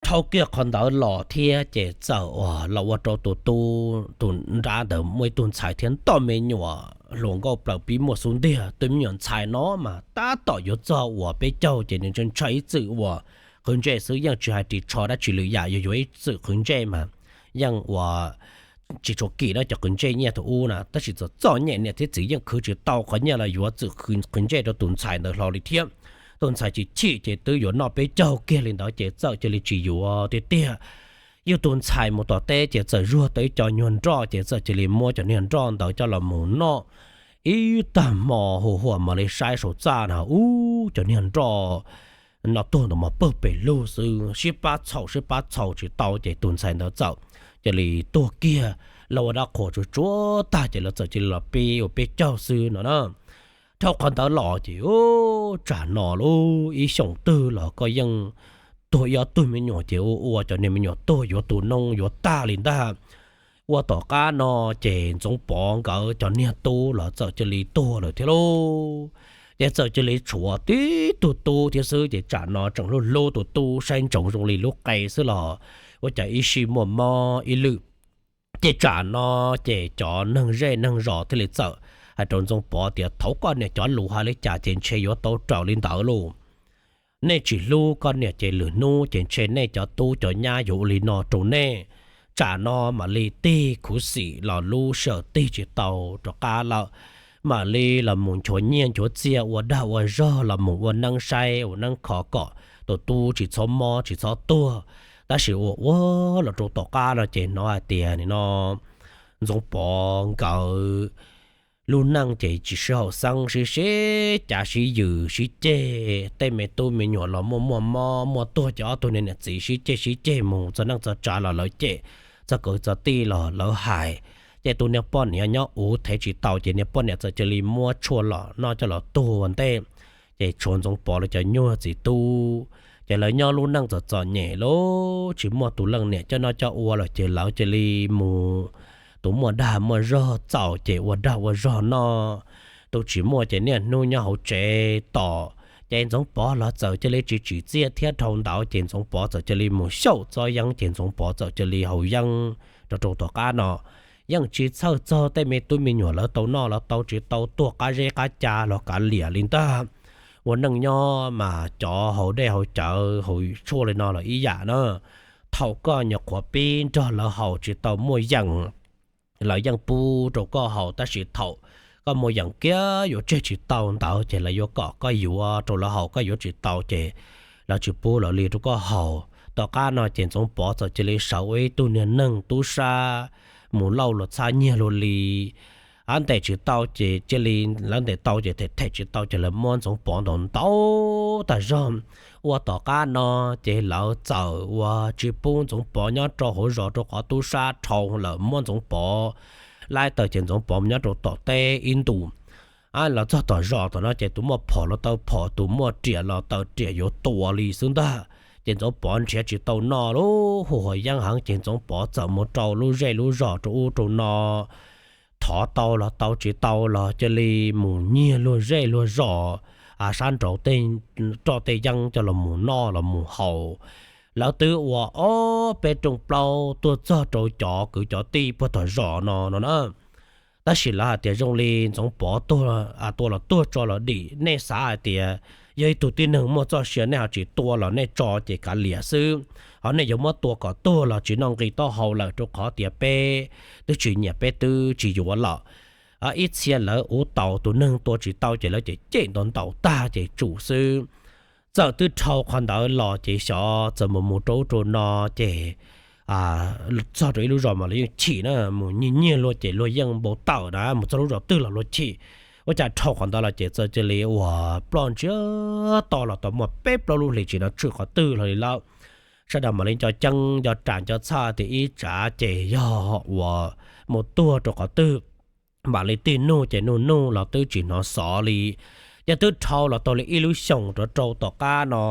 Dhau kiag qhov ntawd los thiab ces txawm uas los ua rau tus tub tus nrab ntawd muaj ib tug ntxhais thiab ntau me nyuam hluas nkauj plaws pib muaj xub ntiag. Tus me nyuam ntxhais no mas tab tom yuav txog uas peb caug ces nws ntshai ntshai ib txwm uas qhwv ntsej xwb, yeej tsis hais ris tsho dab tsi lwm yam, yuav yuav ib txwm qhwv ntsej mas yeej uas tsis tshua kim na, cov qhwv ntsej nyiaj thaum ub na, tab sis txom txom nyem niam thiab txiv yeej khwv tsis tau qhov nyiaj los yuav txwm qhwv ntsej rau tus ntxhais ntawd hlo li thiab. Tus ntxhais chim chim ces twb yuav noj peb caug kiag li ntawd ces txawm cia li tsis yuav tiag tiag. Yug tus ntxhais mus tom teb ces txawm zuag tau ib co nyuag nroj ces txawm cia li muab cov niag nroj ntawd coj los mus noj ib tag hmo, hu huam mam li saib saum txaj na, ub, cov niag nroj no tuag ntawd mas pawg pes lug xwb, sib pab txhaum sib pab txhaum tsis tau ces tus ntxhais ntawd txawm cia li tuag kiag. Lawv ua dab qhuas tsuag tsuag tag ces lawv txawm cia li los pib ua peb caug xwb no na. Dhau qhov ntawd los ces, ub, tsam no lub ib xyoos twg los koj yeej tuag ib ob tug me nyuam ces ua ua cov niag me nyuam tuag yuav tu noob yuav tag li ntag. Ua tom qab no ces Ntxoov Pov nkawd cov niag tub los txawm cia li tuag lawm thiab lauj. Ces txawm cia li tshuav tib tug tub thiab xwb ces tsam no tseem hlub hlub tus tub saib ntsoov zoo li lub qe xwb los ua cas ib sij muaj mob ib lwm. Ces tsam no ces cov neeg zej neeg zos thiaj li txawm hais rau Ntxoov Pov tias thov koj niam cov lus hais li cas ces ntshe yuav tau raws li ntawd lauj. Nej tsis hlub koj niam ces lwm hnub ces ntshe nej cov tub cov nyab yuav ua li no rau nej. Tsam no mam li tig khuv xim los lub sij hawm tig tsis tau rov qab lawm, mam li los mus nchuav nyiaj nchuav txiaj ua dag ua zog los mus ua neeb saib ua neeb kho kom tus tub tsis txhob mob tsis txhob tuag. Tab sis ua ua los rau tom qab no ces hnov hais tias nim no Ntxoov Pov nkawd lub neej ces tsis sib haum xeeb, sib sib cav sib yws sib ceg, tej me tub me nyuam los muaj muaj mob muaj tuag ces ob tug niag niam txiv sib ceg sib ceg mus txog neej txog tsav los lawv cem, txog kwv txog tij los lawv hais. Ces tus niag poj niam nyob ua thev tsis tau ces niag poj niam txawm cia li muab tshuaj los noj coj los tuag ua ntej. Ces tshuav Ntxoov Pov lawv cov nyuag txiv tub, ces lawv nyob lub neej txom txom nyem lawm tsis muaj tus leej niam coj noj coj ua lawm ces lawv cia li mus, tus muaj dag muaj zog txaus ces ua dag ua zog noj, tus tsis muaj ces niaj hnub nyob hauv tsev tos. Ces Ntxoov Pov los txawm cia li tsis tsim txiaj thiab, dhau ntawd ces Ntxoov Pov txawm cia li mus xyaum txob yeeb ces Ntxoov Pov txawm cia li haus yeeb rau rau tom qab no. Yeej tsis txhawj txog tej me tub me nyuam lawv tau noj los tau tsis tau, tuag qab zeb qab ca los kav liam li ntag. Ua neej nyob mas cov haus dej haus cawv haus tshuaj li no los ib yam na. Thaum koj nyuam qhuav pib nrog lawv haus tsis tau muaj yeem, lawv yeej pub rau koj haus, tab sis thaum koj muaj yeem kiag yuav tseg tsis tau ntawd ces lawv yuav kom koj yuav rau lawv haus, koj yuav tsis tau ces lawv tsis pub lawv li rau koj haus. Tom qab no ces Ntxoov Pov txawm cia li sawv ua ib tug niag neeg tub sab mus lauj luag txhab nyiag luag li. Ab, ntes tsis tau ces cia li, lawv ntes tau ces them them tsis tau ces lawv muab Ntxoov Pov ntaus ntaus tag zog. Ua tom qab no ces lawv txawm ua tsis pub Ntxoov Pov nyob rau hauv zos rau qhov tub sab dhau lawm, muab Ntxoov Pov laib tawm ces Ntxoov Pov nyob rau tom teb ib ntus. Lawv txog tom zos tom no ces tus muaj phom los tau phom, tus muaj riam los tau riam yuav tua li xwb ntag. Ces Ntxoov Pov nrhiav tsis tau noj lub hu ua yeeb heev ces Ntxoov Pov txawm mus rau lub zej lub zos rau ub rau no, thov tau los tau, tsis tau los cia li mus nyiag luag zej luag zos sab nraud tej roj tej yeeb coj los mus noj los mus haus. Lawv twb ua ob peb rooj plaub tuaj txog rau cov kwv cov tij puag tom zos no no na. Tab sis lawv hais tias zoo li Ntxoov Pov tuag, tua los tuag tso los dim, nej xav hais tias yog ib tug tib neeg muaj txoj sia nej ho tsis tua los nej tso ces kav liam xwb, ho nej yuav muab tua kom tuag los tsis noj nqi taub hau lawm rau qhov tias peb twb tsis nyiam peb twb tsis yuav lawm. Ib txhia lawv uv taus tus neeg tua tsis tau ces lawv ces cem ntaus ntaus tag ces tsum xwb. Txawm twb dhau qhov ntawd los ces xyov txawm mus mus rau ub rau no ces txog rau ib lub zos mas luag yeej chim na, mus nyiag nyiag luag ces luag yeej npau taws na, mus txog lub zos twg los luag chim. Ua cas dhau qhov ntawd los ces txawm cia li uas ploj ntsiag to los tau muaj peb plaub lub hlis tsis hnov tshwm qhov twg los li lawm. Sawv daws mam li nco ceeb nco ras nco txhaj tias ib tsam ces yog uas mus tuag rau qhov twg. Mam li tig nug ces nug nug los twb tsis hnov xov li. Ces twb dhau los tau li ib lub xyoos rov rau tom qab no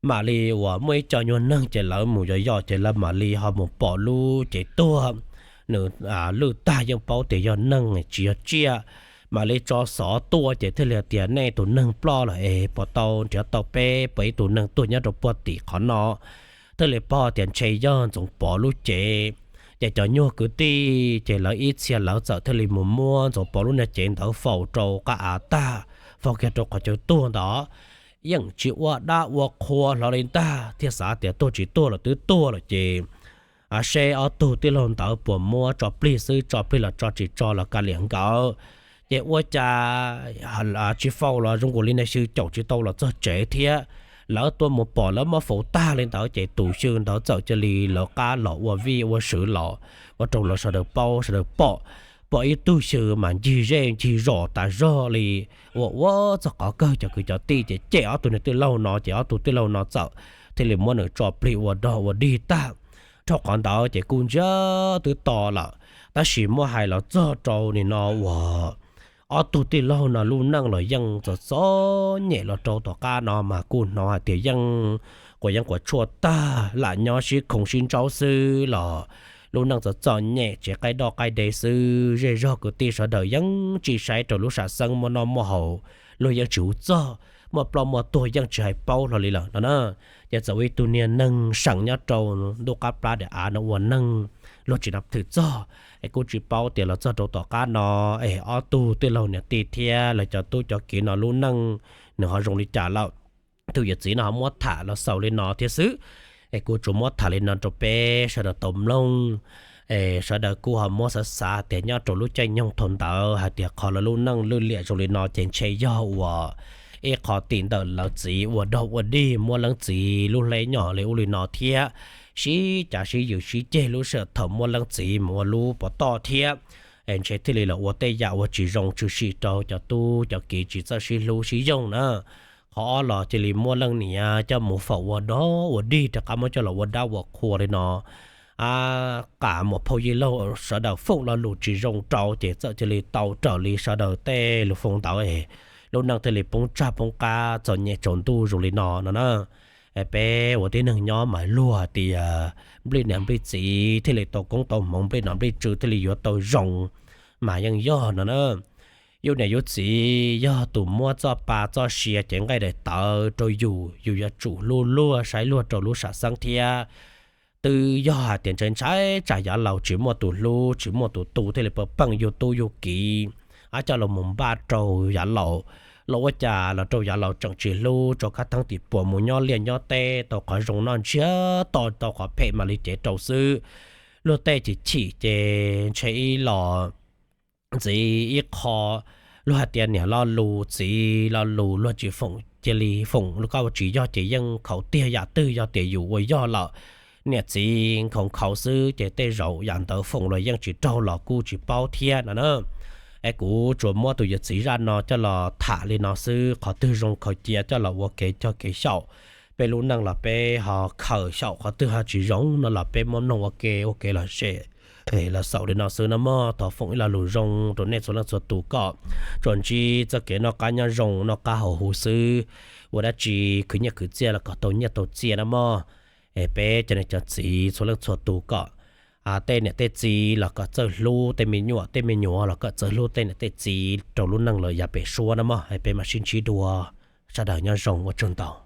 mam li uas muaj ib co nyuag neeg ces lawv mus yos yos ces lawv mam li ho mus pom lub cev tuag, nws lwj tag yeej paub tias yog neeg tsis yog tsiaj. Mam li tso xov tuaj ces thiaj li tias nej tus neeg ploj lawm es puas tau nrhiav tau peb puas ib tug neeg tuag nyob rau puag tim qhov no. Thiaj li paub tias ntshe yog Ntxoov Pov lub cev. Ces cov nyuag kwv tij ces lawv ib txhia lawv txawm thiaj li mus muab Ntxoov Pov lub niag cev ntawd faus rau qab av tag, faus kiag rau qhov chaw tuag ntawd. Yeej tsis ua dab ua qhua hlo li ntag, thiaj xav tias tuag tsis tuag los twb tuag lawm ces seb ob tug tij laug ntawd puas muab tso plig xwb, tso plig los tso tsis tso los kav liam nkawd. Ces ua cas tsis faus los zoo nkaus li niag xyw caum tsis tau los txog tsev thiab. Lawv tuaj mus pom lawv muab faus tag li ntawd ces tus xyw ntawd txawm cia li lawv qab los ua vij ua sw los ua rau lawv sawv daws paub sawv daws pom. Pom ib tug xyw mas ncig zej ncig zos tas zog li, ua ua txog qhov kawg cov kwv cov tij ces cem ob tug niag tij laug no ces ob tug tij laug no txawm thiaj li muab nws tso plig ua dog ua dig tag. Dhau qhov ntawd ces kuj ntsiag twb to lawm, tab sis muab hais los txog rau nim no uas ob tug tij laug no lub neej los yeej txom txom nyem los rau tom qab no mas kuj hnov hais tias yeej quas yeeb quas tshuaj tag, lam nyob sib khoov sib ntsaub xwb los lub neej txom txom nyem tsev qaij doj qaij de xwb. Zej zog kwv tij sawv daws yeej tsis saib rau lub sam xeeb muaj noj muaj haus, luag yeej tsis hu txog, muaj ploj muaj tuag yeej tsis hais paub hlo li lawm no na. Ces txawm ua ib tug niag neeg seem nyob rau ntuj qab plab daim av no ua neeg, luag tsis hnov thwm txog, es kuj tsis paub tias los txog rau tom qab no es ob tug tij laug niam tij thiab lawv cov tub cov kiv no lub neej nws ho zoo li cas lawm. Tus yawm txiv no ho muab tham los xaus li no thiab xwb. Es kuv tsuas muab tham li no rau peb sawv daws tau mloog. Es sawv daws kuj ho muab xav xav tias nyob rau lub caij nyoog thaum ntawd hais tias qhov lawv lub neej lwj liam zoo li no ces ntshe yog uas ib qho tim ntawm lawv txiv ua dog ua dig muab leej txiv lub hleb nyom li ub li no thiab, sib cav sib yws sib ceg lub sij hawm thaum muab leej txiv mus ua lub pov toj thiab. Es ntshe thiaj li los ua tej yam uas tsis zoo tshwm sim rau cov tub cov kiv tsis txawj sib hlub sib yoog na. Qhov ob los cia li muab leej niam coj mus faus ua dog ua dig rov qab muab coj los ua dab ua qhua li no. Qam muam phauj yij laug sawv daws foom lo lus tsis zoo rau ces txawm cia li tau raws li sawv daws tej lus foom ntawd, lub neej thiaj li poob tsag poob qab txom nyem tsaus ntuj zoo li no no na. Peb ua tib neeg nyob mas luag hais tias nplij niam nplij txiv thiaj li tau koob tau hmoov, nplij nom nplij tswv thiaj li yuav tau zoo, mas yeej yog no na. Yus niam yus txiv yog tus muab txoj pa txoj sia cev nqaij daim tawv rau yus, yus yuav tsum hlub luag saib luag rau lub sam xeeb thiab. Twb yog hais tias ntshai ntshai tsam yav laus tsis muaj tus hlub tsis muaj tus tu thiaj li pab peej yug tub yug kiv, ab coj los mus npaj rau yav laus. Los ua cas los rau yav laus tseem tsis hlub, tso khab theeb tim puas mus nyob liaj nyob teb, tau qhov zoo noj ntsiag to tau qhov phem mam li cev rau xwb. Luag tej chim chim ces ntshe ib los ntxiv ib qho, luag hais tias niam lo lus txiv lo lus luag tsis foom, cia li foom koj ua tsis yog ces yeej khaus tiag yam twg yog tias yus ua yog lawm. Niam txiv nkhaus nkhaus xwb ces tej zaum yam ntawd foom los yeej tsis raug los kuj tsis paub thiab no na. Es kuv tsuas muab tus yawm txiv zaj no coj los tham li no xwb, qhov twg zoo khaws cia coj los ua kev cog kev xyaum. Peb lub neej los peb ho khaws xyaum, qhov twg ho tsis zoo no los peb muab mloog ua ke ua kev lom zem los xaus li no xwb no mog. Thov foom ib lo lus zoo rau nej txhua leej txhua tus kom tsuas ntsib txoj kev noj qab nyob zoo noj qab haus huv xwb. Ua dab tsi khwv nyiaj khwv txiaj los kom tau nyiaj tau txiaj no mog. Es peb cov niam cov txiv txhua leej txhua tus kom tej niam tej txiv los kom txawj hlub tej me nyuam, tej me nyuam los kom txawj hlub tej niam tej txiv rau lub neej lawm yav pem suab no mog. Es peb mam sib ntsib dua, sawv daws nyob zoo ua tsaug ntau.